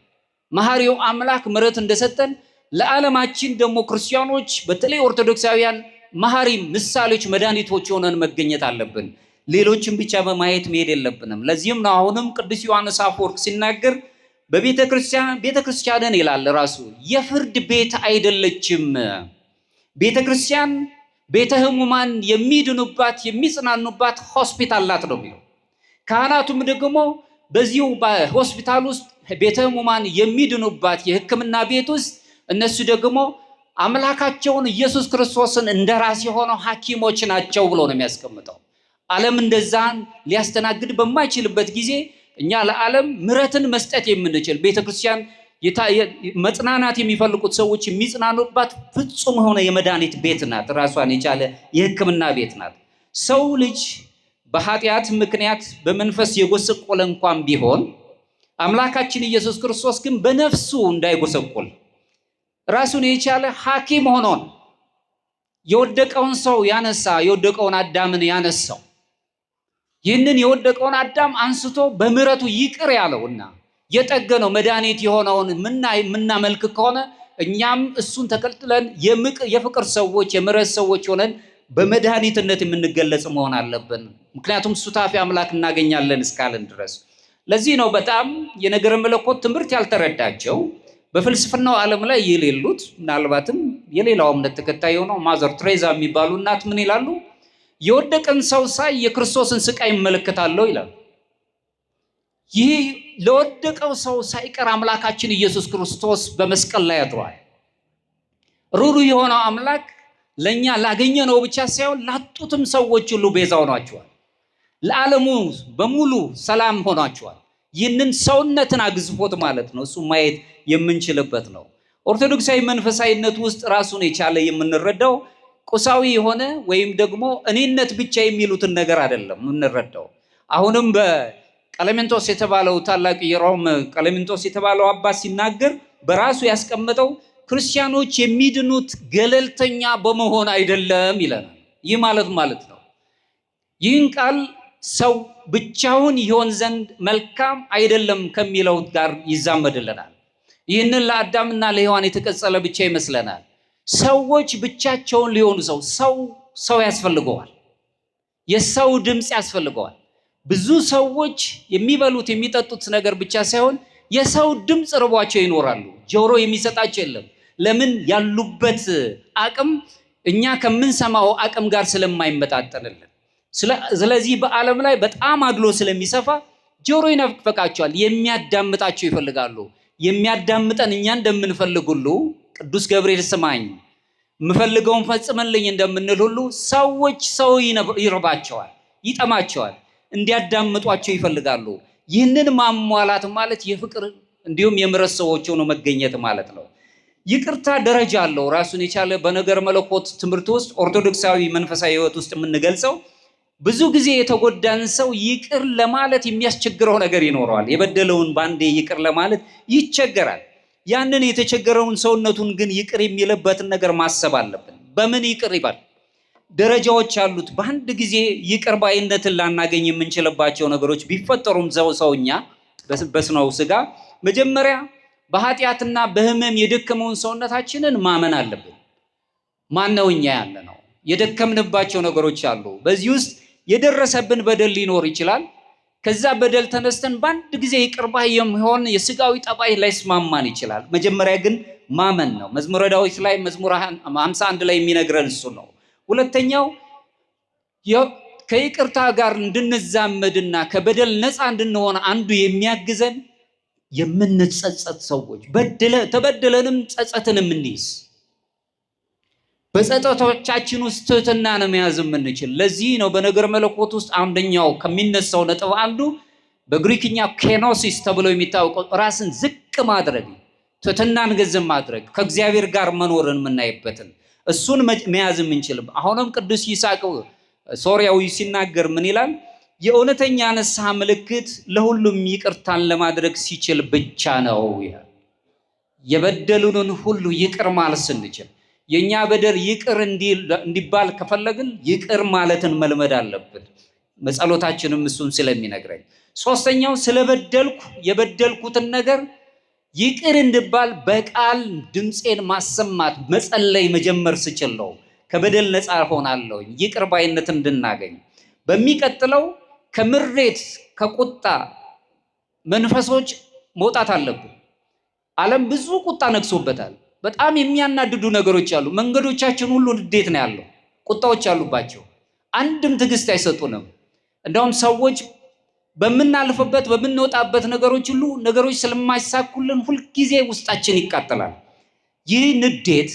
መሐሪው አምላክ ምሕረት እንደሰጠን ለዓለማችን ደግሞ ክርስቲያኖች በተለይ ኦርቶዶክሳውያን መሐሪ ምሳሌዎች፣ መድኃኒቶች ሆነን መገኘት አለብን። ሌሎችን ብቻ በማየት መሄድ የለብንም። ለዚህም ነው አሁንም ቅዱስ ዮሐንስ አፈወርቅ ሲናገር በቤተ ክርስቲያን፣ ቤተ ክርስቲያንን ይላል ራሱ የፍርድ ቤት አይደለችም። ቤተ ክርስቲያን ቤተ ሕሙማን የሚድኑባት፣ የሚጽናኑባት ሆስፒታል ናት ነው የሚለው። ካህናቱም ደግሞ በዚሁ በሆስፒታል ውስጥ፣ ቤተ ሕሙማን የሚድኑባት የሕክምና ቤት ውስጥ እነሱ ደግሞ አምላካቸውን ኢየሱስ ክርስቶስን እንደ ራስ የሆነው ሐኪሞች ናቸው ብሎ ነው የሚያስቀምጠው። ዓለም እንደዛን ሊያስተናግድ በማይችልበት ጊዜ እኛ ለዓለም ምሕረትን መስጠት የምንችል፣ ቤተክርስቲያን መጽናናት የሚፈልጉት ሰዎች የሚጽናኑባት ፍጹም የሆነ የመድኃኒት ቤት ናት። ራሷን የቻለ የሕክምና ቤት ናት። ሰው ልጅ በኃጢአት ምክንያት በመንፈስ የጎሰቆለ እንኳን ቢሆን አምላካችን ኢየሱስ ክርስቶስ ግን በነፍሱ እንዳይጎሰቆል ራሱን የቻለ ሐኪም ሆኖ የወደቀውን ሰው ያነሳ፣ የወደቀውን አዳምን ያነሳው፣ ይህንን የወደቀውን አዳም አንስቶ በምሕረቱ ይቅር ያለውና የጠገነው መድኃኒት የሆነውን የምናመልክ ከሆነ እኛም እሱን ተከትለን የፍቅር ሰዎች፣ የምሕረት ሰዎች ሆነን በመድኃኒትነት የምንገለጽ መሆን አለብን። ምክንያቱም ሱታፌ አምላክ እናገኛለን እስካልን ድረስ። ለዚህ ነው በጣም የነገረ መለኮት ትምህርት ያልተረዳቸው፣ በፍልስፍናው ዓለም ላይ የሌሉት፣ ምናልባትም የሌላው እምነት ተከታይ የሆነው ማዘር ትሬዛ የሚባሉ እናት ምን ይላሉ? የወደቀን ሰው ሳይ የክርስቶስን ስቃይ እመለከታለሁ ይላሉ። ይህ ለወደቀው ሰው ሳይቀር አምላካችን ኢየሱስ ክርስቶስ በመስቀል ላይ አድሯል። ሩሩ የሆነው አምላክ ለእኛ ላገኘነው ብቻ ሳይሆን ላጡትም ሰዎች ሁሉ ቤዛ ሆኗቸዋል። ለዓለሙ በሙሉ ሰላም ሆኗቸዋል። ይህንን ሰውነትን አግዝፎት ማለት ነው። እሱ ማየት የምንችልበት ነው። ኦርቶዶክሳዊ መንፈሳዊነት ውስጥ ራሱን የቻለ የምንረዳው ቁሳዊ የሆነ ወይም ደግሞ እኔነት ብቻ የሚሉትን ነገር አይደለም የምንረዳው። አሁንም በቀለሜንጦስ የተባለው ታላቅ የሮም ቀለሜንጦስ የተባለው አባት ሲናገር በራሱ ያስቀመጠው ክርስቲያኖች የሚድኑት ገለልተኛ በመሆን አይደለም ይለናል። ይህ ማለት ማለት ነው። ይህን ቃል ሰው ብቻውን ይሆን ዘንድ መልካም አይደለም ከሚለው ጋር ይዛመድልናል። ይህንን ለአዳምና ለሔዋን የተቀጸለ ብቻ ይመስለናል። ሰዎች ብቻቸውን ሊሆኑ ሰው ሰው ሰው ያስፈልገዋል። የሰው ድምፅ ያስፈልገዋል። ብዙ ሰዎች የሚበሉት የሚጠጡት ነገር ብቻ ሳይሆን የሰው ድምፅ ርቧቸው ይኖራሉ። ጆሮ የሚሰጣቸው የለም። ለምን? ያሉበት አቅም እኛ ከምንሰማው አቅም ጋር ስለማይመጣጠንልን። ስለዚህ በዓለም ላይ በጣም አድሎ ስለሚሰፋ ጆሮ ይናፍቃቸዋል። የሚያዳምጣቸው ይፈልጋሉ። የሚያዳምጠን እኛ እንደምንፈልግ ሁሉ፣ ቅዱስ ገብርኤል ስማኝ የምፈልገውን ፈጽምልኝ እንደምንል ሁሉ ሰዎች ሰው ይርባቸዋል፣ ይጠማቸዋል፣ እንዲያዳምጧቸው ይፈልጋሉ። ይህንን ማሟላት ማለት የፍቅር እንዲሁም የምሕረት ሰዎች ሆኖ መገኘት ማለት ነው። ይቅርታ ደረጃ አለው ራሱን የቻለ። በነገር መለኮት ትምህርት ውስጥ፣ ኦርቶዶክሳዊ መንፈሳዊ ሕይወት ውስጥ የምንገልጸው ብዙ ጊዜ የተጎዳን ሰው ይቅር ለማለት የሚያስቸግረው ነገር ይኖረዋል። የበደለውን ባንዴ ይቅር ለማለት ይቸገራል። ያንን የተቸገረውን ሰውነቱን ግን ይቅር የሚልበትን ነገር ማሰብ አለብን። በምን ይቅር ይባል? ደረጃዎች አሉት። በአንድ ጊዜ ይቅር ባይነትን ላናገኝ የምንችልባቸው ነገሮች ቢፈጠሩም ሰውኛ በስነው ስጋ መጀመሪያ በኃጢአትና በሕመም የደከመውን ሰውነታችንን ማመን አለብን። ማነው እኛ ያለ ነው? የደከምንባቸው ነገሮች አሉ። በዚህ ውስጥ የደረሰብን በደል ሊኖር ይችላል። ከዛ በደል ተነስተን በአንድ ጊዜ ይቅር ባይ የሚሆን የስጋዊ ጠባይ ላይስማማን ይችላል። መጀመሪያ ግን ማመን ነው። መዝሙረ ዳዊት ላይ መዝሙር 51 ላይ የሚነግረን እሱ ነው። ሁለተኛው ከይቅርታ ጋር እንድንዛመድና ከበደል ነፃ እንድንሆን አንዱ የሚያግዘን የምንጸጸት ሰዎች ተበደለንም ጸጸትን የምንይዝ በጸጸቶቻችን ውስጥ ትህትናን መያዝ የምንችል። ለዚህ ነው በነገር መለኮት ውስጥ አንደኛው ከሚነሳው ነጥብ አንዱ በግሪክኛ ኬኖሲስ ተብሎ የሚታወቀው ራስን ዝቅ ማድረግ፣ ትህትናን ገንዘብ ማድረግ፣ ከእግዚአብሔር ጋር መኖርን የምናይበትን እሱን መያዝ የምንችል። አሁንም ቅዱስ ይስሐቅ ሶርያዊ ሲናገር ምን ይላል? የእውነተኛ ንስሐ ምልክት ለሁሉም ይቅርታን ለማድረግ ሲችል ብቻ ነው ይላል። የበደሉንን ሁሉ ይቅር ማለት ስንችል፣ የኛ በደል ይቅር እንዲባል ከፈለግን ይቅር ማለትን መልመድ አለብን። መጸሎታችንም እሱን ስለሚነግረኝ። ሶስተኛው ስለበደልኩ የበደልኩትን ነገር ይቅር እንድባል በቃል ድምፄን ማሰማት መጸለይ መጀመር ስችል ነው ከበደል ነፃ ሆናለሁ፣ ይቅር ባይነት እንድናገኝ። በሚቀጥለው ከምሬት ከቁጣ መንፈሶች መውጣት አለብን። ዓለም ብዙ ቁጣ ነግሶበታል። በጣም የሚያናድዱ ነገሮች አሉ። መንገዶቻችን ሁሉ ንዴት ነው ያለው፣ ቁጣዎች አሉባቸው። አንድም ትዕግስት አይሰጡንም። እንደውም ሰዎች በምናልፍበት በምንወጣበት ነገሮች ሁሉ ነገሮች ስለማይሳኩልን ሁልጊዜ ውስጣችን ይቃጠላል። ይህ ንዴት፣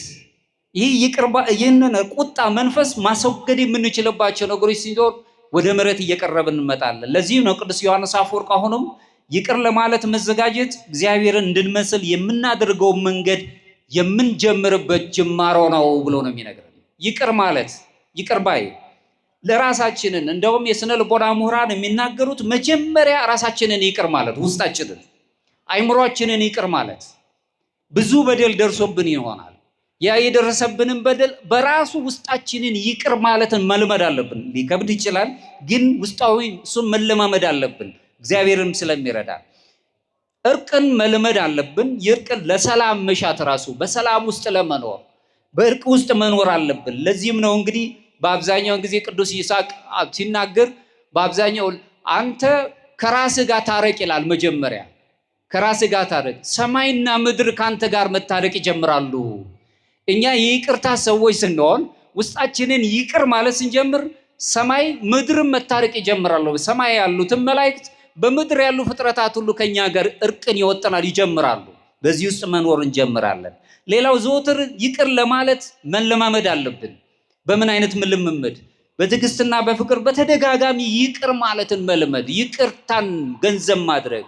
ይህ ይህንን ቁጣ መንፈስ ማስወገድ የምንችልባቸው ነገሮች ሲኖር ወደ ምሕረት እየቀረብን እንመጣለን። ለዚህም ነው ቅዱስ ዮሐንስ አፈወርቅ አሁንም ይቅር ለማለት መዘጋጀት እግዚአብሔርን እንድንመስል የምናደርገው መንገድ የምንጀምርበት ጅማሮ ነው ብሎ ነው የሚነግረን። ይቅር ማለት ይቅር ባይ ለራሳችንን እንደውም የስነ ልቦና ምሁራን የሚናገሩት መጀመሪያ ራሳችንን ይቅር ማለት፣ ውስጣችንን አይምሯችንን ይቅር ማለት። ብዙ በደል ደርሶብን ይሆናል። ያ የደረሰብንን በደል በራሱ ውስጣችንን ይቅር ማለትን መልመድ አለብን። ሊከብድ ይችላል፣ ግን ውስጣዊ እሱን መለማመድ አለብን። እግዚአብሔርም ስለሚረዳ እርቅን መልመድ አለብን። ይርቅን ለሰላም መሻት ራሱ በሰላም ውስጥ ለመኖር በእርቅ ውስጥ መኖር አለብን። ለዚህም ነው እንግዲህ በአብዛኛው ጊዜ ቅዱስ ይስሐቅ ሲናገር በአብዛኛው አንተ ከራስህ ጋር ታረቅ ይላል። መጀመሪያ ከራስህ ጋር ታረቅ፣ ሰማይና ምድር ከአንተ ጋር መታረቅ ይጀምራሉ። እኛ የይቅርታ ሰዎች ስንሆን ውስጣችንን ይቅር ማለት ስንጀምር ሰማይ ምድርም መታረቅ ይጀምራሉ። ሰማይ ያሉትን መላእክት በምድር ያሉ ፍጥረታት ሁሉ ከኛ ጋር እርቅን ይወጥናል ይጀምራሉ። በዚህ ውስጥ መኖር እንጀምራለን። ሌላው ዘወትር ይቅር ለማለት መለማመድ አለብን። በምን አይነት ልምምድ? በትዕግስትና በፍቅር በተደጋጋሚ ይቅር ማለትን መልመድ፣ ይቅርታን ገንዘብ ማድረግ።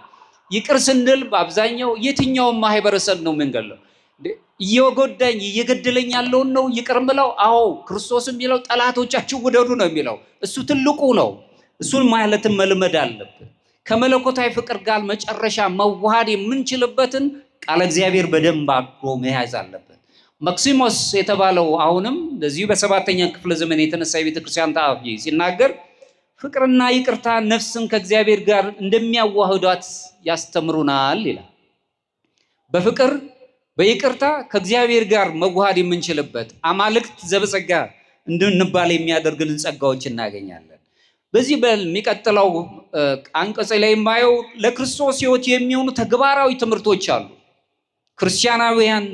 ይቅር ስንል በአብዛኛው የትኛውን ማህበረሰብ ነው የምንገለው? እየጎዳኝ እየገደለኝ ያለውን ነው ይቅር ምለው? አዎ፣ ክርስቶስ የሚለው ጠላቶቻችሁ ውደዱ ነው የሚለው። እሱ ትልቁ ነው። እሱን ማለትን መልመድ አለብን። ከመለኮታዊ ፍቅር ጋር መጨረሻ መዋሃድ የምንችልበትን ቃለ እግዚአብሔር በደንብ አድርጎ መያዝ አለብን። መክሲሞስ የተባለው አሁንም በዚሁ በሰባተኛ ክፍለ ዘመን የተነሳ የቤተ ክርስቲያን ጸሐፊ ሲናገር ፍቅርና ይቅርታ ነፍስን ከእግዚአብሔር ጋር እንደሚያዋህዷት ያስተምሩናል ይላል። በፍቅር በይቅርታ ከእግዚአብሔር ጋር መዋሃድ የምንችልበት አማልክት ዘበጸጋ እንድንባል የሚያደርግልን ጸጋዎች እናገኛለን። በዚህ በሚቀጥለው አንቀጽ ላይ የማየው ለክርስቶስ ሕይወት የሚሆኑ ተግባራዊ ትምህርቶች አሉ። ክርስቲያናውያን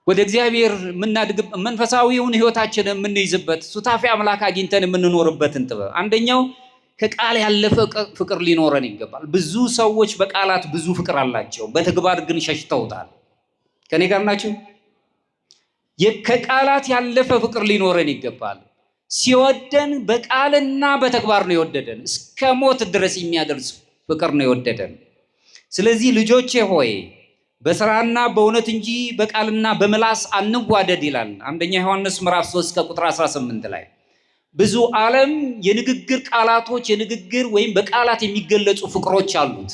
ወደ እግዚአብሔር የምናድግ መንፈሳዊውን ሕይወታችንን የምንይዝበት ሱታፌ አምላክ አግኝተን የምንኖርበትን ጥበብ። አንደኛው ከቃል ያለፈ ፍቅር ሊኖረን ይገባል። ብዙ ሰዎች በቃላት ብዙ ፍቅር አላቸው፣ በተግባር ግን ሸሽተውታል። ከኔ ጋር ናቸው። ከቃላት ያለፈ ፍቅር ሊኖረን ይገባል። ሲወደን በቃልና በተግባር ነው የወደደን። እስከ ሞት ድረስ የሚያደርስ ፍቅር ነው የወደደን። ስለዚህ ልጆቼ ሆይ በስራና በእውነት እንጂ በቃልና በምላስ አንዋደድ ይላል አንደኛ ዮሐንስ ምዕራፍ 3 ከቁጥር 18 ላይ። ብዙ ዓለም የንግግር ቃላቶች፣ የንግግር ወይም በቃላት የሚገለጹ ፍቅሮች አሉት።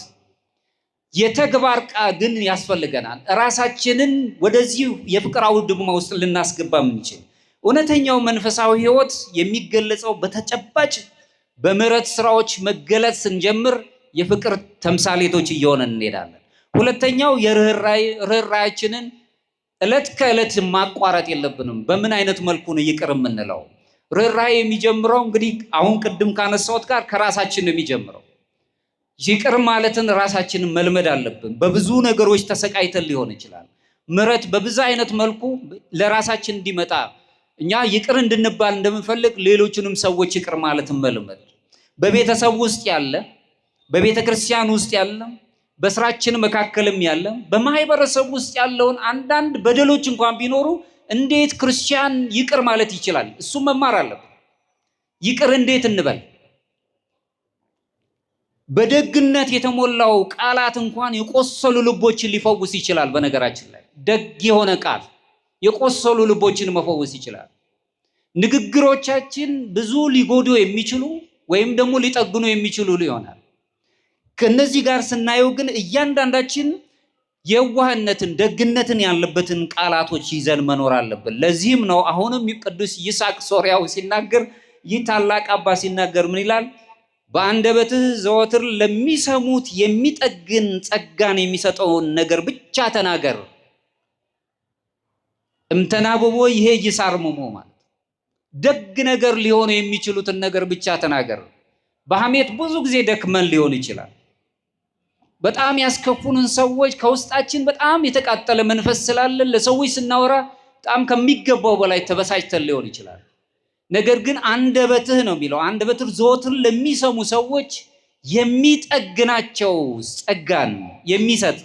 የተግባር ቃል ግን ያስፈልገናል። ራሳችንን ወደዚህ የፍቅር አውድማ ውስጥ ልናስገባ የምንችል እውነተኛው መንፈሳዊ ሕይወት የሚገለጸው በተጨባጭ በምሕረት ስራዎች መገለጽ ስንጀምር የፍቅር ተምሳሌቶች እየሆነን እንሄዳለን። ሁለተኛው የርኅራኄያችንን ዕለት ከዕለት ማቋረጥ የለብንም። በምን አይነት መልኩ ነው ይቅር የምንለው? ርኅራኄ የሚጀምረው እንግዲህ አሁን ቅድም ካነሳሁት ጋር ከራሳችን ነው የሚጀምረው። ይቅር ማለትን ራሳችንን መልመድ አለብን። በብዙ ነገሮች ተሰቃይተን ሊሆን ይችላል። ምሕረት በብዙ አይነት መልኩ ለራሳችን እንዲመጣ፣ እኛ ይቅር እንድንባል እንደምንፈልግ ሌሎችንም ሰዎች ይቅር ማለትን መልመድ፣ በቤተሰብ ውስጥ ያለ፣ በቤተ ክርስቲያን ውስጥ ያለ፣ በስራችን መካከልም ያለ፣ በማህበረሰብ ውስጥ ያለውን አንዳንድ በደሎች እንኳን ቢኖሩ እንዴት ክርስቲያን ይቅር ማለት ይችላል? እሱም መማር አለብን። ይቅር እንዴት እንበል? በደግነት የተሞላው ቃላት እንኳን የቆሰሉ ልቦችን ሊፈውስ ይችላል። በነገራችን ላይ ደግ የሆነ ቃል የቆሰሉ ልቦችን መፈወስ ይችላል። ንግግሮቻችን ብዙ ሊጎዱ የሚችሉ ወይም ደግሞ ሊጠግኑ የሚችሉ ይሆናል። ከነዚህ ጋር ስናየው ግን እያንዳንዳችን የዋህነትን፣ ደግነትን ያለበትን ቃላቶች ይዘን መኖር አለብን። ለዚህም ነው አሁንም ቅዱስ ይስሐቅ ሶርያው ሲናገር፣ ይህ ታላቅ አባ ሲናገር ምን ይላል? በአንደበትህ ዘወትር ለሚሰሙት የሚጠግን ጸጋን የሚሰጠውን ነገር ብቻ ተናገር። እምተናብቦ ይሄ ይሳርምሞ ማለት ደግ ነገር ሊሆኑ የሚችሉትን ነገር ብቻ ተናገር። በሐሜት ብዙ ጊዜ ደክመን ሊሆን ይችላል። በጣም ያስከፉንን ሰዎች ከውስጣችን በጣም የተቃጠለ መንፈስ ስላለን ለሰዎች ስናወራ በጣም ከሚገባው በላይ ተበሳጭተን ሊሆን ይችላል። ነገር ግን አንደበትህ ነው የሚለው፣ አንደበትህ ዘወትር ለሚሰሙ ሰዎች የሚጠግናቸው ጸጋን የሚሰጥ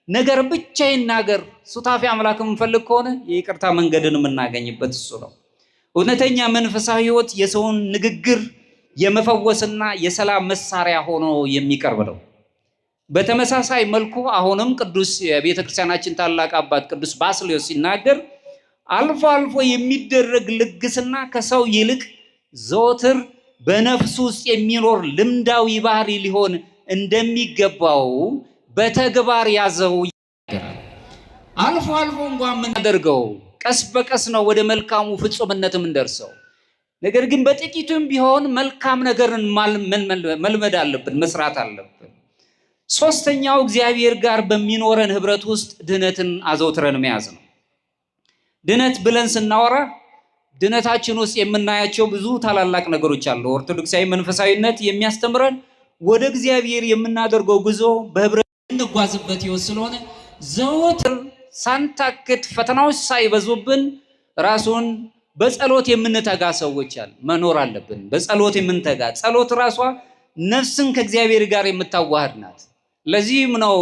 ነገር ብቻ ይናገር። ሱታፌ አምላክ የምንፈልግ ከሆነ የይቅርታ መንገድን የምናገኝበት እሱ ነው። እውነተኛ መንፈሳዊ ሕይወት የሰውን ንግግር የመፈወስና የሰላም መሳሪያ ሆኖ የሚቀርብ ነው። በተመሳሳይ መልኩ አሁንም ቅዱስ የቤተ ክርስቲያናችን ታላቅ አባት ቅዱስ ባስልዮስ ሲናገር፣ አልፎ አልፎ የሚደረግ ልግስና ከሰው ይልቅ ዘወትር በነፍሱ ውስጥ የሚኖር ልምዳዊ ባህሪ ሊሆን እንደሚገባው በተግባር ያዘው ይናገራል። አልፎ አልፎ እንኳን የምናደርገው ቀስ በቀስ ነው ወደ መልካሙ ፍጹምነት የምንደርሰው። ነገር ግን በጥቂቱም ቢሆን መልካም ነገርን መልመድ አለብን፣ መስራት አለብን። ሶስተኛው እግዚአብሔር ጋር በሚኖረን ህብረት ውስጥ ድህነትን አዘውትረን መያዝ ነው። ድነት ብለን ስናወራ ድነታችን ውስጥ የምናያቸው ብዙ ታላላቅ ነገሮች አሉ። ኦርቶዶክሳዊ መንፈሳዊነት የሚያስተምረን ወደ እግዚአብሔር የምናደርገው ጉዞ በህብረት የምንጓዝበት ህይወት ስለሆነ ዘወትር ሳንታክት፣ ፈተናዎች ሳይበዙብን ራሱን በጸሎት የምንተጋ ሰዎች መኖር አለብን። በጸሎት የምንተጋ፣ ጸሎት ራሷ ነፍስን ከእግዚአብሔር ጋር የምታዋህድ ናት። ለዚህም ነው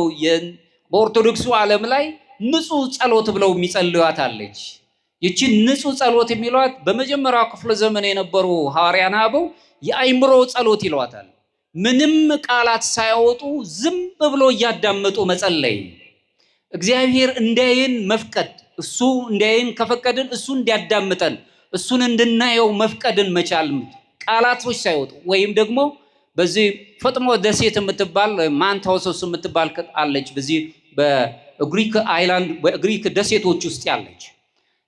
በኦርቶዶክሱ ዓለም ላይ ንጹህ ጸሎት ብለው የሚጸልዩት አለች። ይቺ ንጹህ ጸሎት የሚሏት በመጀመሪያው ክፍለ ዘመን የነበሩ ሐዋርያን አበው የአይምሮ ጸሎት ይሏታል። ምንም ቃላት ሳያወጡ ዝም ብሎ እያዳመጡ መጸለይ፣ እግዚአብሔር እንዲያየን መፍቀድ፣ እሱ እንዲያየን ከፈቀድን እሱ እንዲያዳምጠን፣ እሱን እንድናየው መፍቀድን መቻል፣ ቃላቶች ሳይወጡ። ወይም ደግሞ በዚህ ፈጥሞ ደሴት የምትባል፣ ማንታውሶስ የምትባል አለች። በዚህ በግሪክ island፣ በግሪክ ደሴቶች ውስጥ ያለች፣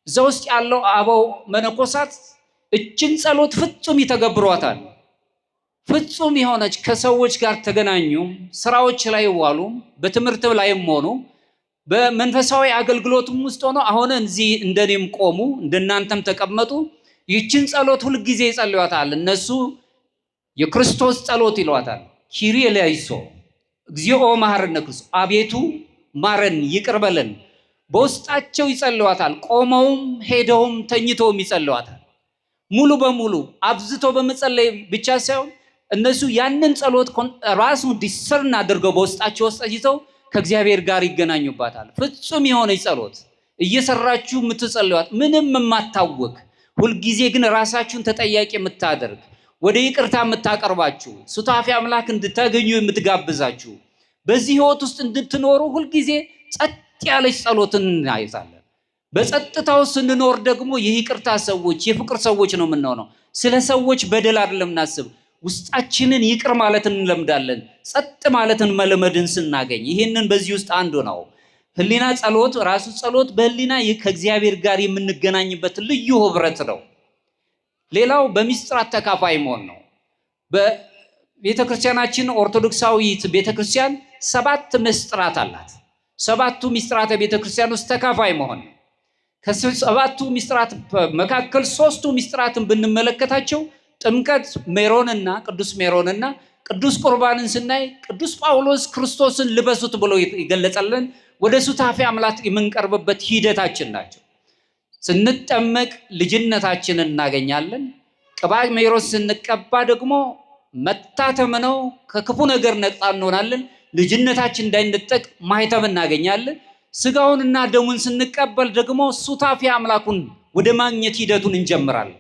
እዛ ውስጥ ያለው አበው መነኮሳት እችን ጸሎት ፍጹም ይተገብሯታል። ፍጹም የሆነች ከሰዎች ጋር ተገናኙ፣ ስራዎች ላይ ዋሉ፣ በትምህርት ላይም ሆኑ፣ በመንፈሳዊ አገልግሎትም ውስጥ ሆኖ አሁን እዚህ እንደኔም ቆሙ፣ እንደናንተም ተቀመጡ። ይችን ጸሎት ሁልጊዜ ይጸልዩታል። እነሱ የክርስቶስ ጸሎት ይሏታል። ኪሪ ኤላይሶ፣ እግዚኦ መሐረነ ክርስቶስ፣ አቤቱ ማረን ይቅር በለን። በውስጣቸው ይጸልዋታል። ቆመውም ሄደውም ተኝተውም ይጸልዋታል። ሙሉ በሙሉ አብዝቶ በመጸለይ ብቻ ሳይሆን እነሱ ያንን ጸሎት ራሱ discern አድርገው በውስጣቸው ውስጥ ይዘው ከእግዚአብሔር ጋር ይገናኙባታል። ፍጹም የሆነች ጸሎት፣ እየሰራችሁ የምትጸልዋት፣ ምንም የማታወክ፣ ሁልጊዜ ግን ራሳችሁን ተጠያቂ የምታደርግ፣ ወደ ይቅርታ የምታቀርባችሁ፣ ሱታፌ አምላክ እንድታገኙ የምትጋብዛችሁ፣ በዚህ ህይወት ውስጥ እንድትኖሩ ሁልጊዜ ጸጥ ያለች ጸሎትን እናይዛለን። በጸጥታው ስንኖር ደግሞ የይቅርታ ሰዎች፣ የፍቅር ሰዎች ነው የምንሆነው። ስለ ሰዎች በደል አይደለም እናስብ፣ ውስጣችንን ይቅር ማለት እንለምዳለን። ጸጥ ማለትን መለመድን ስናገኝ ይህንን በዚህ ውስጥ አንዱ ነው። ህሊና ጸሎት ራሱ ጸሎት በህሊና ከእግዚአብሔር ጋር የምንገናኝበት ልዩ ህብረት ነው። ሌላው በሚስጥራት ተካፋይ መሆን ነው። በቤተ ክርስቲያናችን ኦርቶዶክሳዊት ቤተ ክርስቲያን 7 ምስጢራት አላት። 7ቱ ምስጢራተ ቤተ ክርስቲያን ውስጥ ተካፋይ መሆን ነው። ከሰባቱ ምስጢራት መካከል 3ቱ ምስጢራትን ብንመለከታቸው ጥምቀት፣ ሜሮንና ቅዱስ ሜሮንና ቅዱስ ቁርባንን ስናይ ቅዱስ ጳውሎስ ክርስቶስን ልበሱት ብሎ ይገለጸልን ወደ ሱታፌ አምላክ የምንቀርብበት ሂደታችን ናቸው። ስንጠመቅ ልጅነታችንን እናገኛለን። ቅባ ሜሮን ስንቀባ ደግሞ መታተም ነው፣ ከክፉ ነገር ነጻ እንሆናለን። ልጅነታችን እንዳይነጠቅ ማህተም እናገኛለን። ስጋውንና ደሙን ስንቀበል ደግሞ ሱታፌ አምላኩን ወደ ማግኘት ሂደቱን እንጀምራለን።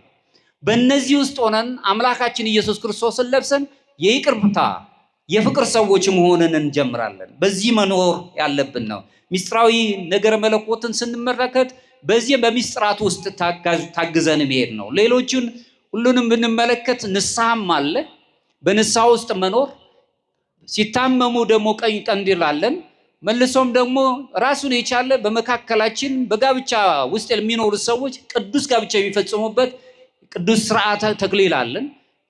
በእነዚህ ውስጥ ሆነን አምላካችን ኢየሱስ ክርስቶስን ለብሰን የይቅርታ የፍቅር ሰዎች መሆንን እንጀምራለን። በዚህ መኖር ያለብን ነው። ሚስጥራዊ ነገረ መለኮትን ስንመለከት በዚህ በሚስጥራት ውስጥ ታግዘን መሄድ ነው። ሌሎችን ሁሉንም ብንመለከት ንስሐም አለ። በንስሐ ውስጥ መኖር፣ ሲታመሙ ደግሞ ቀኝ ቀንዲል አለን። መልሶም ደግሞ ራሱን የቻለ በመካከላችን በጋብቻ ውስጥ የሚኖሩ ሰዎች ቅዱስ ጋብቻ የሚፈጽሙበት ቅዱስ ስርዓተ ተክሊል አለን።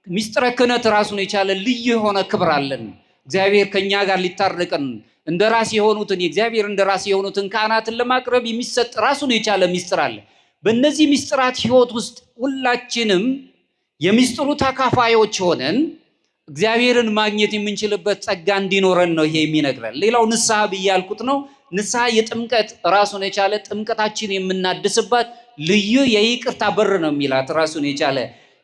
ሚስጥረ ክህነት ራሱን የቻለ ልዩ የሆነ ክብር አለን። እግዚአብሔር ከኛ ጋር ሊታረቀን እንደራሴ የሆኑትን የእግዚአብሔር እንደራሴ የሆኑትን ካህናትን ለማቅረብ የሚሰጥ ራሱን የቻለ ሚስጥር አለ። በእነዚህ ሚስጥራት ህይወት ውስጥ ሁላችንም የሚስጥሩ ተካፋዮች ሆነን እግዚአብሔርን ማግኘት የምንችልበት ጸጋ እንዲኖረን ነው ይሄ የሚነግረን። ሌላው ንስሐ ብዬ ያልኩት ነው። ንስሐ የጥምቀት ራሱን የቻለ ጥምቀታችን የምናድስባት ልዩ የይቅርታ በር ነው የሚላት ራሱን የቻለ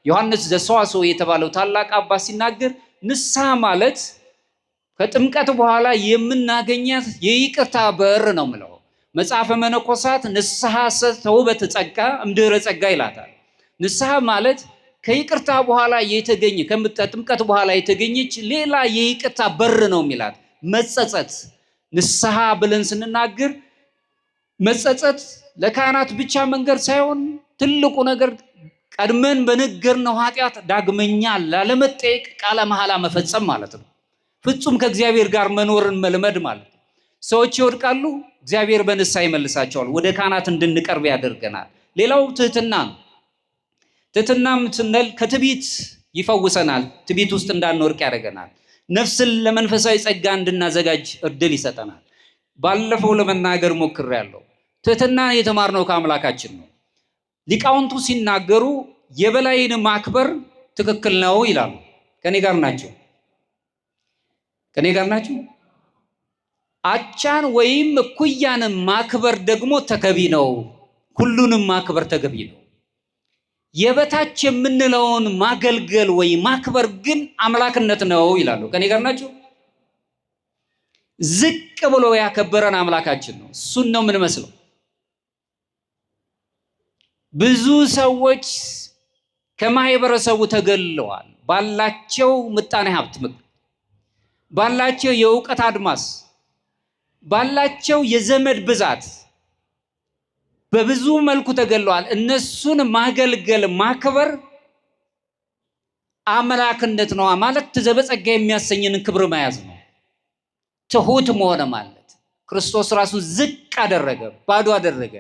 ዮሐንስ ዘሰዋስው የተባለው ታላቅ አባት ሲናገር ንስሐ ማለት ከጥምቀት በኋላ የምናገኛት የይቅርታ በር ነው የሚለው። መጽሐፈ መነኮሳት ንስሐ ተውበተ ጸጋ እምድኅረ ጸጋ ይላታል። ንስሐ ማለት ከይቅርታ በኋላ የተገኘ ከጥምቀት በኋላ የተገኘች ሌላ የይቅርታ በር ነው የሚላት። መጸጸት ንስሐ ብለን ስንናገር መጸጸት ለካህናት ብቻ መንገድ ሳይሆን ትልቁ ነገር ቀድመን በነገርነው ኃጢአት ዳግመኛ ላለመጠየቅ ቃለ መሐላ መፈጸም ማለት ነው። ፍጹም ከእግዚአብሔር ጋር መኖርን መልመድ ማለት ነው። ሰዎች ይወድቃሉ፣ እግዚአብሔር በንስሐ ይመልሳቸዋል። ወደ ካህናት እንድንቀርብ ያደርገናል። ሌላው ትህትና ነው። ትህትናም ስንል ከትዕቢት ይፈውሰናል። ትዕቢት ውስጥ እንዳንወድቅ ያደርገናል። ነፍስን ለመንፈሳዊ ጸጋ እንድናዘጋጅ እድል ይሰጠናል። ባለፈው ለመናገር ሞክሬያለሁ። ትህትና የተማርነው ከአምላካችን ነው። ሊቃውንቱ ሲናገሩ የበላይን ማክበር ትክክል ነው ይላሉ። ከኔ ጋር ናቸው? ከኔ ጋር ናቸው? አቻን ወይም እኩያን ማክበር ደግሞ ተገቢ ነው። ሁሉንም ማክበር ተገቢ ነው። የበታች የምንለውን ማገልገል ወይ ማክበር ግን አምላክነት ነው ይላሉ። ከኔ ጋር ናቸው? ዝቅ ብሎ ያከበረን አምላካችን ነው። እሱን ነው የምንመስለው። ብዙ ሰዎች ከማህበረሰቡ ተገልለዋል። ባላቸው ምጣኔ ሀብት፣ ባላቸው የእውቀት አድማስ፣ ባላቸው የዘመድ ብዛት በብዙ መልኩ ተገልለዋል። እነሱን ማገልገል ማክበር አምላክነት ነው ማለት ዘበጸጋ የሚያሰኝን ክብር መያዝ ነው። ትሁት መሆን ማለት ክርስቶስ ራሱን ዝቅ አደረገ፣ ባዶ አደረገ።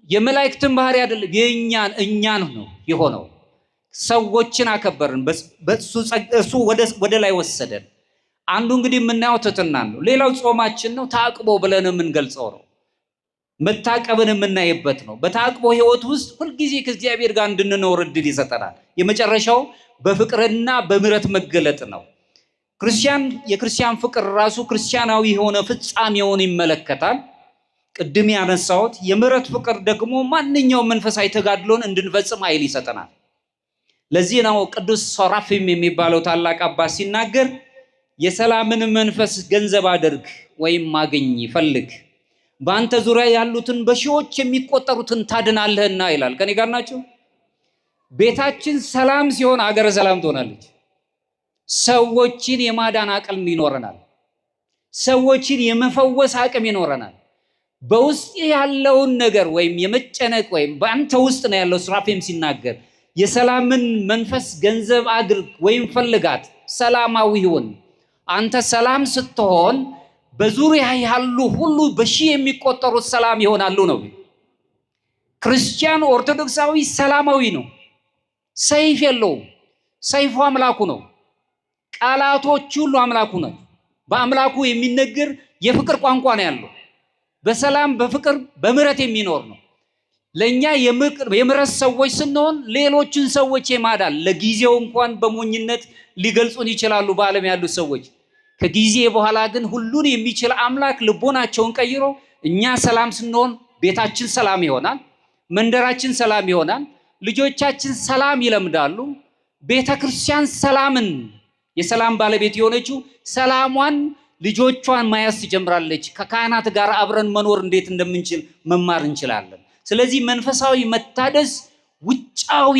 የመላእክትን ባህሪ አይደለም የኛን እኛን ነው የሆነው። ሰዎችን አከበርን፣ እሱ ወደ ላይ ወሰደን። አንዱ እንግዲህ የምናየው ትህትና ነው። ሌላው ጾማችን ነው። ታቅቦ ብለን የምንገልጸው ነው። መታቀብን የምናይበት ነው። በታቅቦ ህይወት ውስጥ ሁልጊዜ ከእግዚአብሔር ጋር እንድንኖር እድል ይሰጠናል። የመጨረሻው በፍቅርና በምሕረት መገለጥ ነው። የክርስቲያን ፍቅር ራሱ ክርስቲያናዊ የሆነ ፍጻሜውን ይመለከታል። ቅድም ያነሳሁት የምሕረት ፍቅር ደግሞ ማንኛውም መንፈሳዊ ተጋድሎን እንድንፈጽም ኃይል ይሰጠናል። ለዚህ ነው ቅዱስ ሶራፊም የሚባለው ታላቅ አባት ሲናገር የሰላምን መንፈስ ገንዘብ አድርግ ወይም አግኝ ፈልግ፣ በአንተ ዙሪያ ያሉትን በሺዎች የሚቆጠሩትን ታድናለህና ይላል። ከኔ ጋር ናቸው? ቤታችን ሰላም ሲሆን አገረ ሰላም ትሆናለች። ሰዎችን የማዳን አቅም ይኖረናል። ሰዎችን የመፈወስ አቅም ይኖረናል። በውስጥ ያለውን ነገር ወይም የመጨነቅ ወይም በአንተ ውስጥ ነው ያለው። ሱራፌም ሲናገር የሰላምን መንፈስ ገንዘብ አድርግ ወይም ፈልጋት፣ ሰላማዊ ሁን። አንተ ሰላም ስትሆን በዙሪያ ያሉ ሁሉ በሺህ የሚቆጠሩት ሰላም ይሆናሉ ነው። ክርስቲያን ኦርቶዶክሳዊ ሰላማዊ ነው። ሰይፍ የለውም። ሰይፉ አምላኩ ነው። ቃላቶች ሁሉ አምላኩ ነው። በአምላኩ የሚነገር የፍቅር ቋንቋ ነው ያለው። በሰላም በፍቅር በምሕረት የሚኖር ነው። ለእኛ የምሕረት ሰዎች ስንሆን ሌሎችን ሰዎች የማዳን ለጊዜው እንኳን በሞኝነት ሊገልጹን ይችላሉ በዓለም ያሉት ሰዎች። ከጊዜ በኋላ ግን ሁሉን የሚችል አምላክ ልቦናቸውን ቀይሮ እኛ ሰላም ስንሆን ቤታችን ሰላም ይሆናል፣ መንደራችን ሰላም ይሆናል፣ ልጆቻችን ሰላም ይለምዳሉ። ቤተ ክርስቲያን ሰላምን የሰላም ባለቤት የሆነችው ሰላሟን ልጆቿን መያዝ ትጀምራለች። ከካህናት ጋር አብረን መኖር እንዴት እንደምንችል መማር እንችላለን። ስለዚህ መንፈሳዊ መታደስ ውጫዊ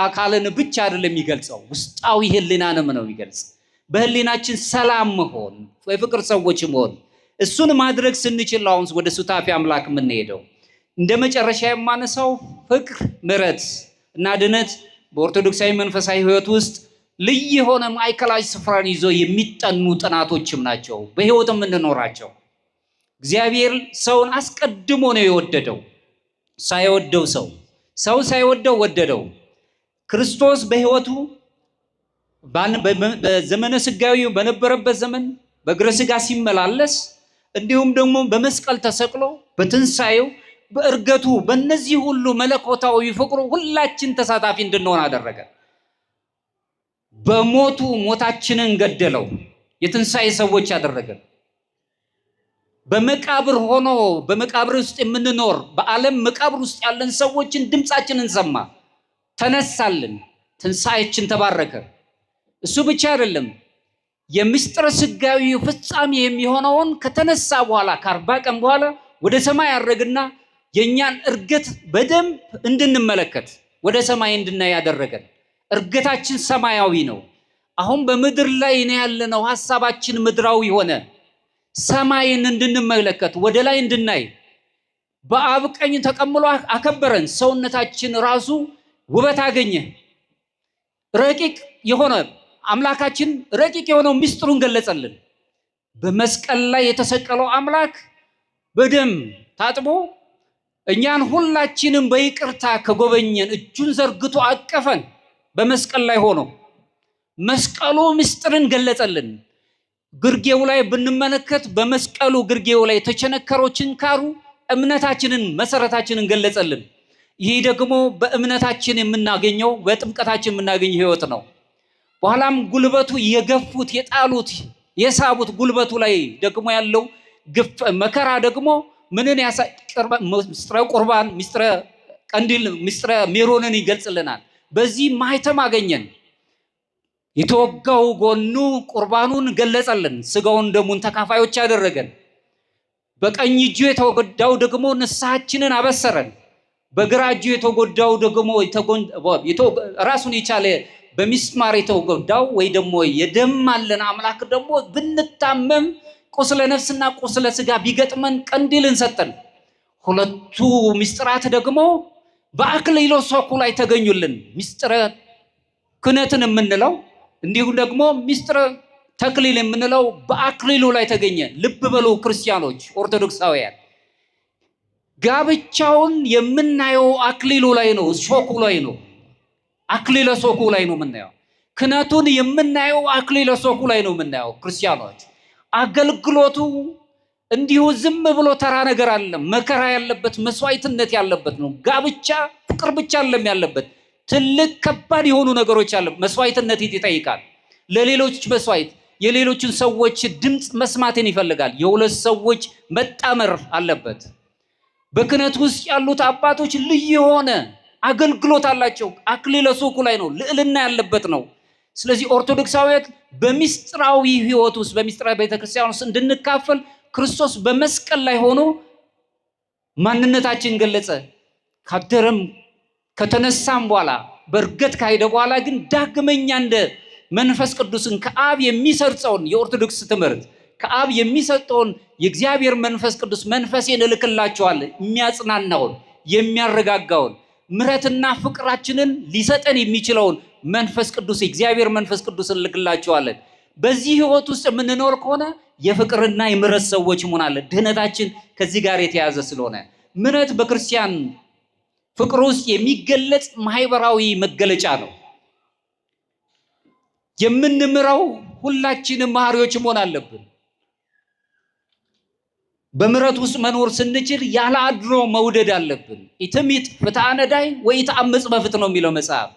አካልን ብቻ አይደለም የሚገልጸው፣ ውስጣዊ ሕሊናንም ነው የሚገልጽ። በሕሊናችን ሰላም መሆን፣ የፍቅር ሰዎች መሆን፣ እሱን ማድረግ ስንችል አሁን ወደ ሱታፌ አምላክ የምንሄደው። እንደ መጨረሻ የማነሳው ፍቅር፣ ምሕረት እና ድነት በኦርቶዶክሳዊ መንፈሳዊ ሕይወት ውስጥ ልዩ የሆነ ማዕከላዊ ስፍራን ይዞ የሚጠኑ ጥናቶችም ናቸው። በሕይወት የምንኖራቸው። እግዚአብሔር ሰውን አስቀድሞ ነው የወደደው። ሳይወደው ሰው ሳይወደው ወደደው። ክርስቶስ በሕይወቱ በዘመነ ሥጋዌው በነበረበት ዘመን በእግረ ሥጋ ሲመላለስ እንዲሁም ደግሞ በመስቀል ተሰቅሎ በትንሣኤው በእርገቱ በእነዚህ ሁሉ መለኮታዊ ፍቅሩ ሁላችን ተሳታፊ እንድንሆን አደረገ። በሞቱ ሞታችንን ገደለው፣ የትንሣኤ ሰዎች አደረገን። በመቃብር ሆኖ በመቃብር ውስጥ የምንኖር በዓለም መቃብር ውስጥ ያለን ሰዎችን ድምፃችንን ሰማ፣ ተነሳልን፣ ትንሣኤችን ተባረከ። እሱ ብቻ አይደለም፣ የምስጢረ ሥጋዌ ፍጻሜ የሚሆነውን ከተነሳ በኋላ ከ40 ቀን በኋላ ወደ ሰማይ አረግና የእኛን እርገት በደንብ እንድንመለከት ወደ ሰማይ እንድናይ ያደረገን። እርገታችን ሰማያዊ ነው። አሁን በምድር ላይ ነው ያለነው፣ ሐሳባችን ምድራዊ ሆነ። ሰማይን እንድንመለከት ወደ ላይ እንድናይ በአብ ቀኝ ተቀምሎ አከበረን። ሰውነታችን ራሱ ውበት አገኘ። ረቂቅ የሆነ አምላካችን ረቂቅ የሆነው ምስጢሩን ገለጸልን። በመስቀል ላይ የተሰቀለው አምላክ በደም ታጥቦ እኛን ሁላችንም በይቅርታ ከጎበኘን እጁን ዘርግቶ አቀፈን። በመስቀል ላይ ሆኖ መስቀሉ ምስጢርን ገለጸልን። ግርጌው ላይ ብንመለከት በመስቀሉ ግርጌው ላይ የተቸነከረው ችንካሩ እምነታችንን መሰረታችንን ገለጸልን። ይህ ደግሞ በእምነታችን የምናገኘው በጥምቀታችን የምናገኘው ሕይወት ነው። በኋላም ጉልበቱ የገፉት የጣሉት የሳቡት ጉልበቱ ላይ ደግሞ ያለው ግፍ መከራ ደግሞ ምንን ያሳይ? ምስጢረ ቁርባን፣ ምስጢረ ቀንዲል፣ ምስጢረ ሜሮንን ይገልጽልናል። በዚህ ማህተም አገኘን። የተወጋው ጎኑ ቁርባኑን ገለጸልን። ስጋውን ደሙን ተካፋዮች ያደረገን። በቀኝ እጁ የተጎዳው ደግሞ ንስሐችንን አበሰረን። በግራ እጁ የተጎዳው ደግሞ ራሱን የቻለ በሚስማር የተጎዳው ወይ ደግሞ የደማለን አምላክ ደግሞ ብንታመም ቁስለ ነፍስና ቁስለ ስጋ ቢገጥመን ቀንዲልን ሰጠን። ሁለቱ ምስጢራት ደግሞ በአክሊለ ሦኩ ላይ ተገኙልን። ምስጢረ ክህነትን የምንለው እንዲሁም ደግሞ ምስጢረ ተክሊል የምንለው በአክሊሉ ላይ ተገኘ። ልብ በሉ ክርስቲያኖች፣ ኦርቶዶክሳውያን፣ ጋብቻውን የምናየው አክሊሉ ላይ ነው፣ ሦኩ ላይ ነው። አክሊለ ሦኩ ላይ ነው የምናየው። ክህነቱን የምናየው አክሊለ ሦኩ ላይ ነው የምናየው። ክርስቲያኖች፣ አገልግሎቱ እንዲሁ ዝም ብሎ ተራ ነገር አለ፣ መከራ ያለበት መስዋዕትነት ያለበት ነው። ጋብቻ ፍቅር ብቻ አይደለም ያለበት፣ ትልቅ ከባድ የሆኑ ነገሮች አለ። መስዋዕትነት ይጠይቃል። ለሌሎች መስዋዕት፣ የሌሎችን ሰዎች ድምፅ መስማትን ይፈልጋል። የሁለት ሰዎች መጣመር አለበት። በክህነት ውስጥ ያሉት አባቶች ልዩ የሆነ አገልግሎት አላቸው። አክሊለ ሦኩ ላይ ነው፣ ልዕልና ያለበት ነው። ስለዚህ ኦርቶዶክሳዊነት በሚስጥራዊ ሕይወት ውስጥ በሚስጥራዊ ቤተክርስቲያን ውስጥ እንድንካፈል ክርስቶስ በመስቀል ላይ ሆኖ ማንነታችን ገለጸ። ካደረም ከተነሳም በኋላ በእርገት ካሄደ በኋላ ግን ዳግመኛ እንደ መንፈስ ቅዱስን ከአብ የሚሰርጸውን የኦርቶዶክስ ትምህርት ከአብ የሚሰጠውን የእግዚአብሔር መንፈስ ቅዱስ መንፈሴን እልክላችኋለሁ፣ የሚያጽናናውን፣ የሚያረጋጋውን፣ ምሕረትና ፍቅራችንን ሊሰጠን የሚችለውን መንፈስ ቅዱስ የእግዚአብሔር መንፈስ ቅዱስ እንልክላችኋለን። በዚህ ህይወት ውስጥ የምንኖር ከሆነ የፍቅርና የምሕረት ሰዎች እንሆናለን። ድህነታችን ከዚህ ጋር የተያዘ ስለሆነ ምሕረት በክርስቲያን ፍቅር ውስጥ የሚገለጽ ማህበራዊ መገለጫ ነው። የምንምረው ሁላችንም መሐሪዎች መሆን አለብን። በምሕረት ውስጥ መኖር ስንችል ያለ አድሎ መውደድ አለብን። ኢትሚጥ ፍትሐ ነዳይ ወኢተአምፅ በፍትሕ ነው የሚለው መጽሐፍ።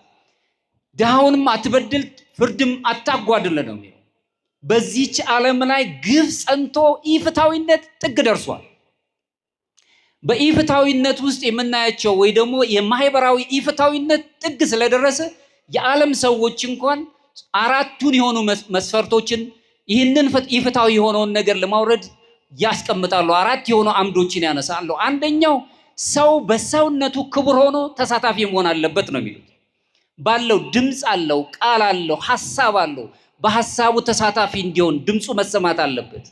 ድሃውንም አትበድል ፍርድም አታጓድል ነው የሚለው። በዚህች ዓለም ላይ ግፍ ጸንቶ ኢፍትሐዊነት ጥግ ደርሷል። በኢፍትሐዊነት ውስጥ የምናያቸው ወይ ደግሞ የማህበራዊ ኢፍትሐዊነት ጥግ ስለደረሰ የዓለም ሰዎች እንኳን አራቱን የሆኑ መስፈርቶችን ይህንን ኢፍትሐዊ የሆነውን ነገር ለማውረድ ያስቀምጣሉ። አራት የሆኑ አምዶችን ያነሳሉ። አንደኛው ሰው በሰውነቱ ክቡር ሆኖ ተሳታፊ መሆን አለበት ነው የሚሉት። ባለው ድምፅ አለው፣ ቃል አለው፣ ሀሳብ አለው። በሀሳቡ ተሳታፊ እንዲሆን ድምፁ መሰማት አለበት።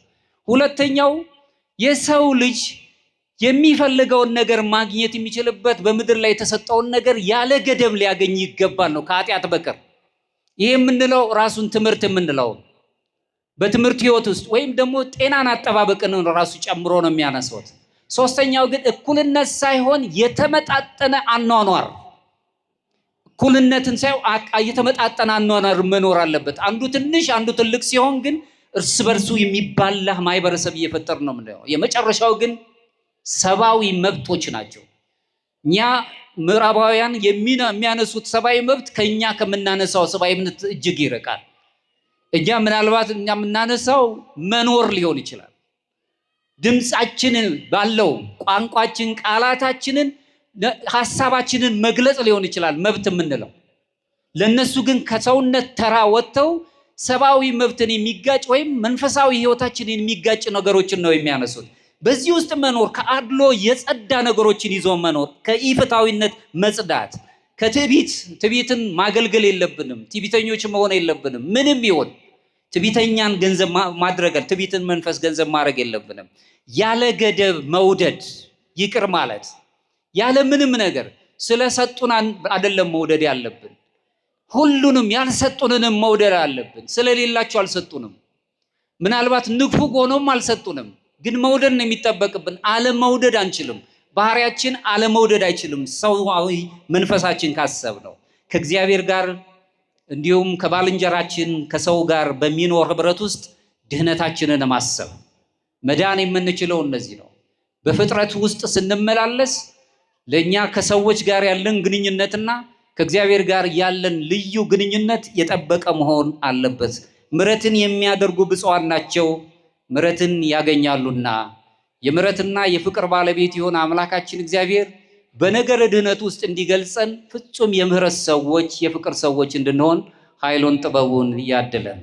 ሁለተኛው የሰው ልጅ የሚፈልገውን ነገር ማግኘት የሚችልበት በምድር ላይ የተሰጠውን ነገር ያለ ገደብ ሊያገኝ ይገባል ነው ከኃጢአት በቀር። ይሄ የምንለው ራሱን ትምህርት የምንለው በትምህርት ህይወት ውስጥ ወይም ደግሞ ጤናን አጠባበቅን ራሱ ጨምሮ ነው የሚያነሱት። ሶስተኛው ግን እኩልነት ሳይሆን የተመጣጠነ አኗኗር፣ እኩልነትን ሳይሆን የተመጣጠነ አኗኗር መኖር አለበት። አንዱ ትንሽ አንዱ ትልቅ ሲሆን ግን እርስ በርሱ የሚባላ ማህበረሰብ እየፈጠር ነው የምንለው። የመጨረሻው ግን ሰብአዊ መብቶች ናቸው። እኛ ምዕራባውያን የሚያነሱት ሰብአዊ መብት ከኛ ከምናነሳው ሰብአዊ መብት እጅግ ይርቃል። እኛ ምናልባት እኛ የምናነሳው መኖር ሊሆን ይችላል። ድምፃችንን ባለው ቋንቋችን፣ ቃላታችንን፣ ሀሳባችንን መግለጽ ሊሆን ይችላል መብት የምንለው። ለነሱ ግን ከሰውነት ተራ ወጥተው ሰብአዊ መብትን የሚጋጭ ወይም መንፈሳዊ ሕይወታችንን የሚጋጭ ነገሮችን ነው የሚያነሱት። በዚህ ውስጥ መኖር ከአድሎ የጸዳ ነገሮችን ይዞ መኖር፣ ከኢፍትሐዊነት መጽዳት፣ ከትዕቢት ትዕቢትን ማገልገል የለብንም። ትዕቢተኞች መሆን የለብንም። ምንም ይሁን ትዕቢተኛን ገንዘብ ማድረግ ትዕቢትን መንፈስ ገንዘብ ማድረግ የለብንም። ያለ ገደብ መውደድ፣ ይቅር ማለት፣ ያለ ምንም ነገር ስለሰጡን አይደለም መውደድ ያለብን። ሁሉንም ያልሰጡንንም መውደድ አለብን። ስለሌላቸው አልሰጡንም። ምናልባት ንፉግ ሆኖም አልሰጡንም። ግን መውደድ ነው የሚጠበቅብን። አለመውደድ አንችልም። ባህሪያችን አለመውደድ አይችልም። ሰዋዊ መንፈሳችን ካሰብ ነው ከእግዚአብሔር ጋር እንዲሁም ከባልንጀራችን ከሰው ጋር በሚኖር ህብረት ውስጥ ድህነታችንን ማሰብ መዳን የምንችለው እነዚህ ነው። በፍጥረት ውስጥ ስንመላለስ ለእኛ ከሰዎች ጋር ያለን ግንኙነትና ከእግዚአብሔር ጋር ያለን ልዩ ግንኙነት የጠበቀ መሆን አለበት። ምሕረትን የሚያደርጉ ብፁዓን ናቸው ምሕረትን ያገኛሉና። የምሕረትና የፍቅር ባለቤት የሆነ አምላካችን እግዚአብሔር በነገረ ድህነት ውስጥ እንዲገልጸን ፍጹም የምሕረት ሰዎች የፍቅር ሰዎች እንድንሆን ኃይሉን ጥበቡን ያድለን።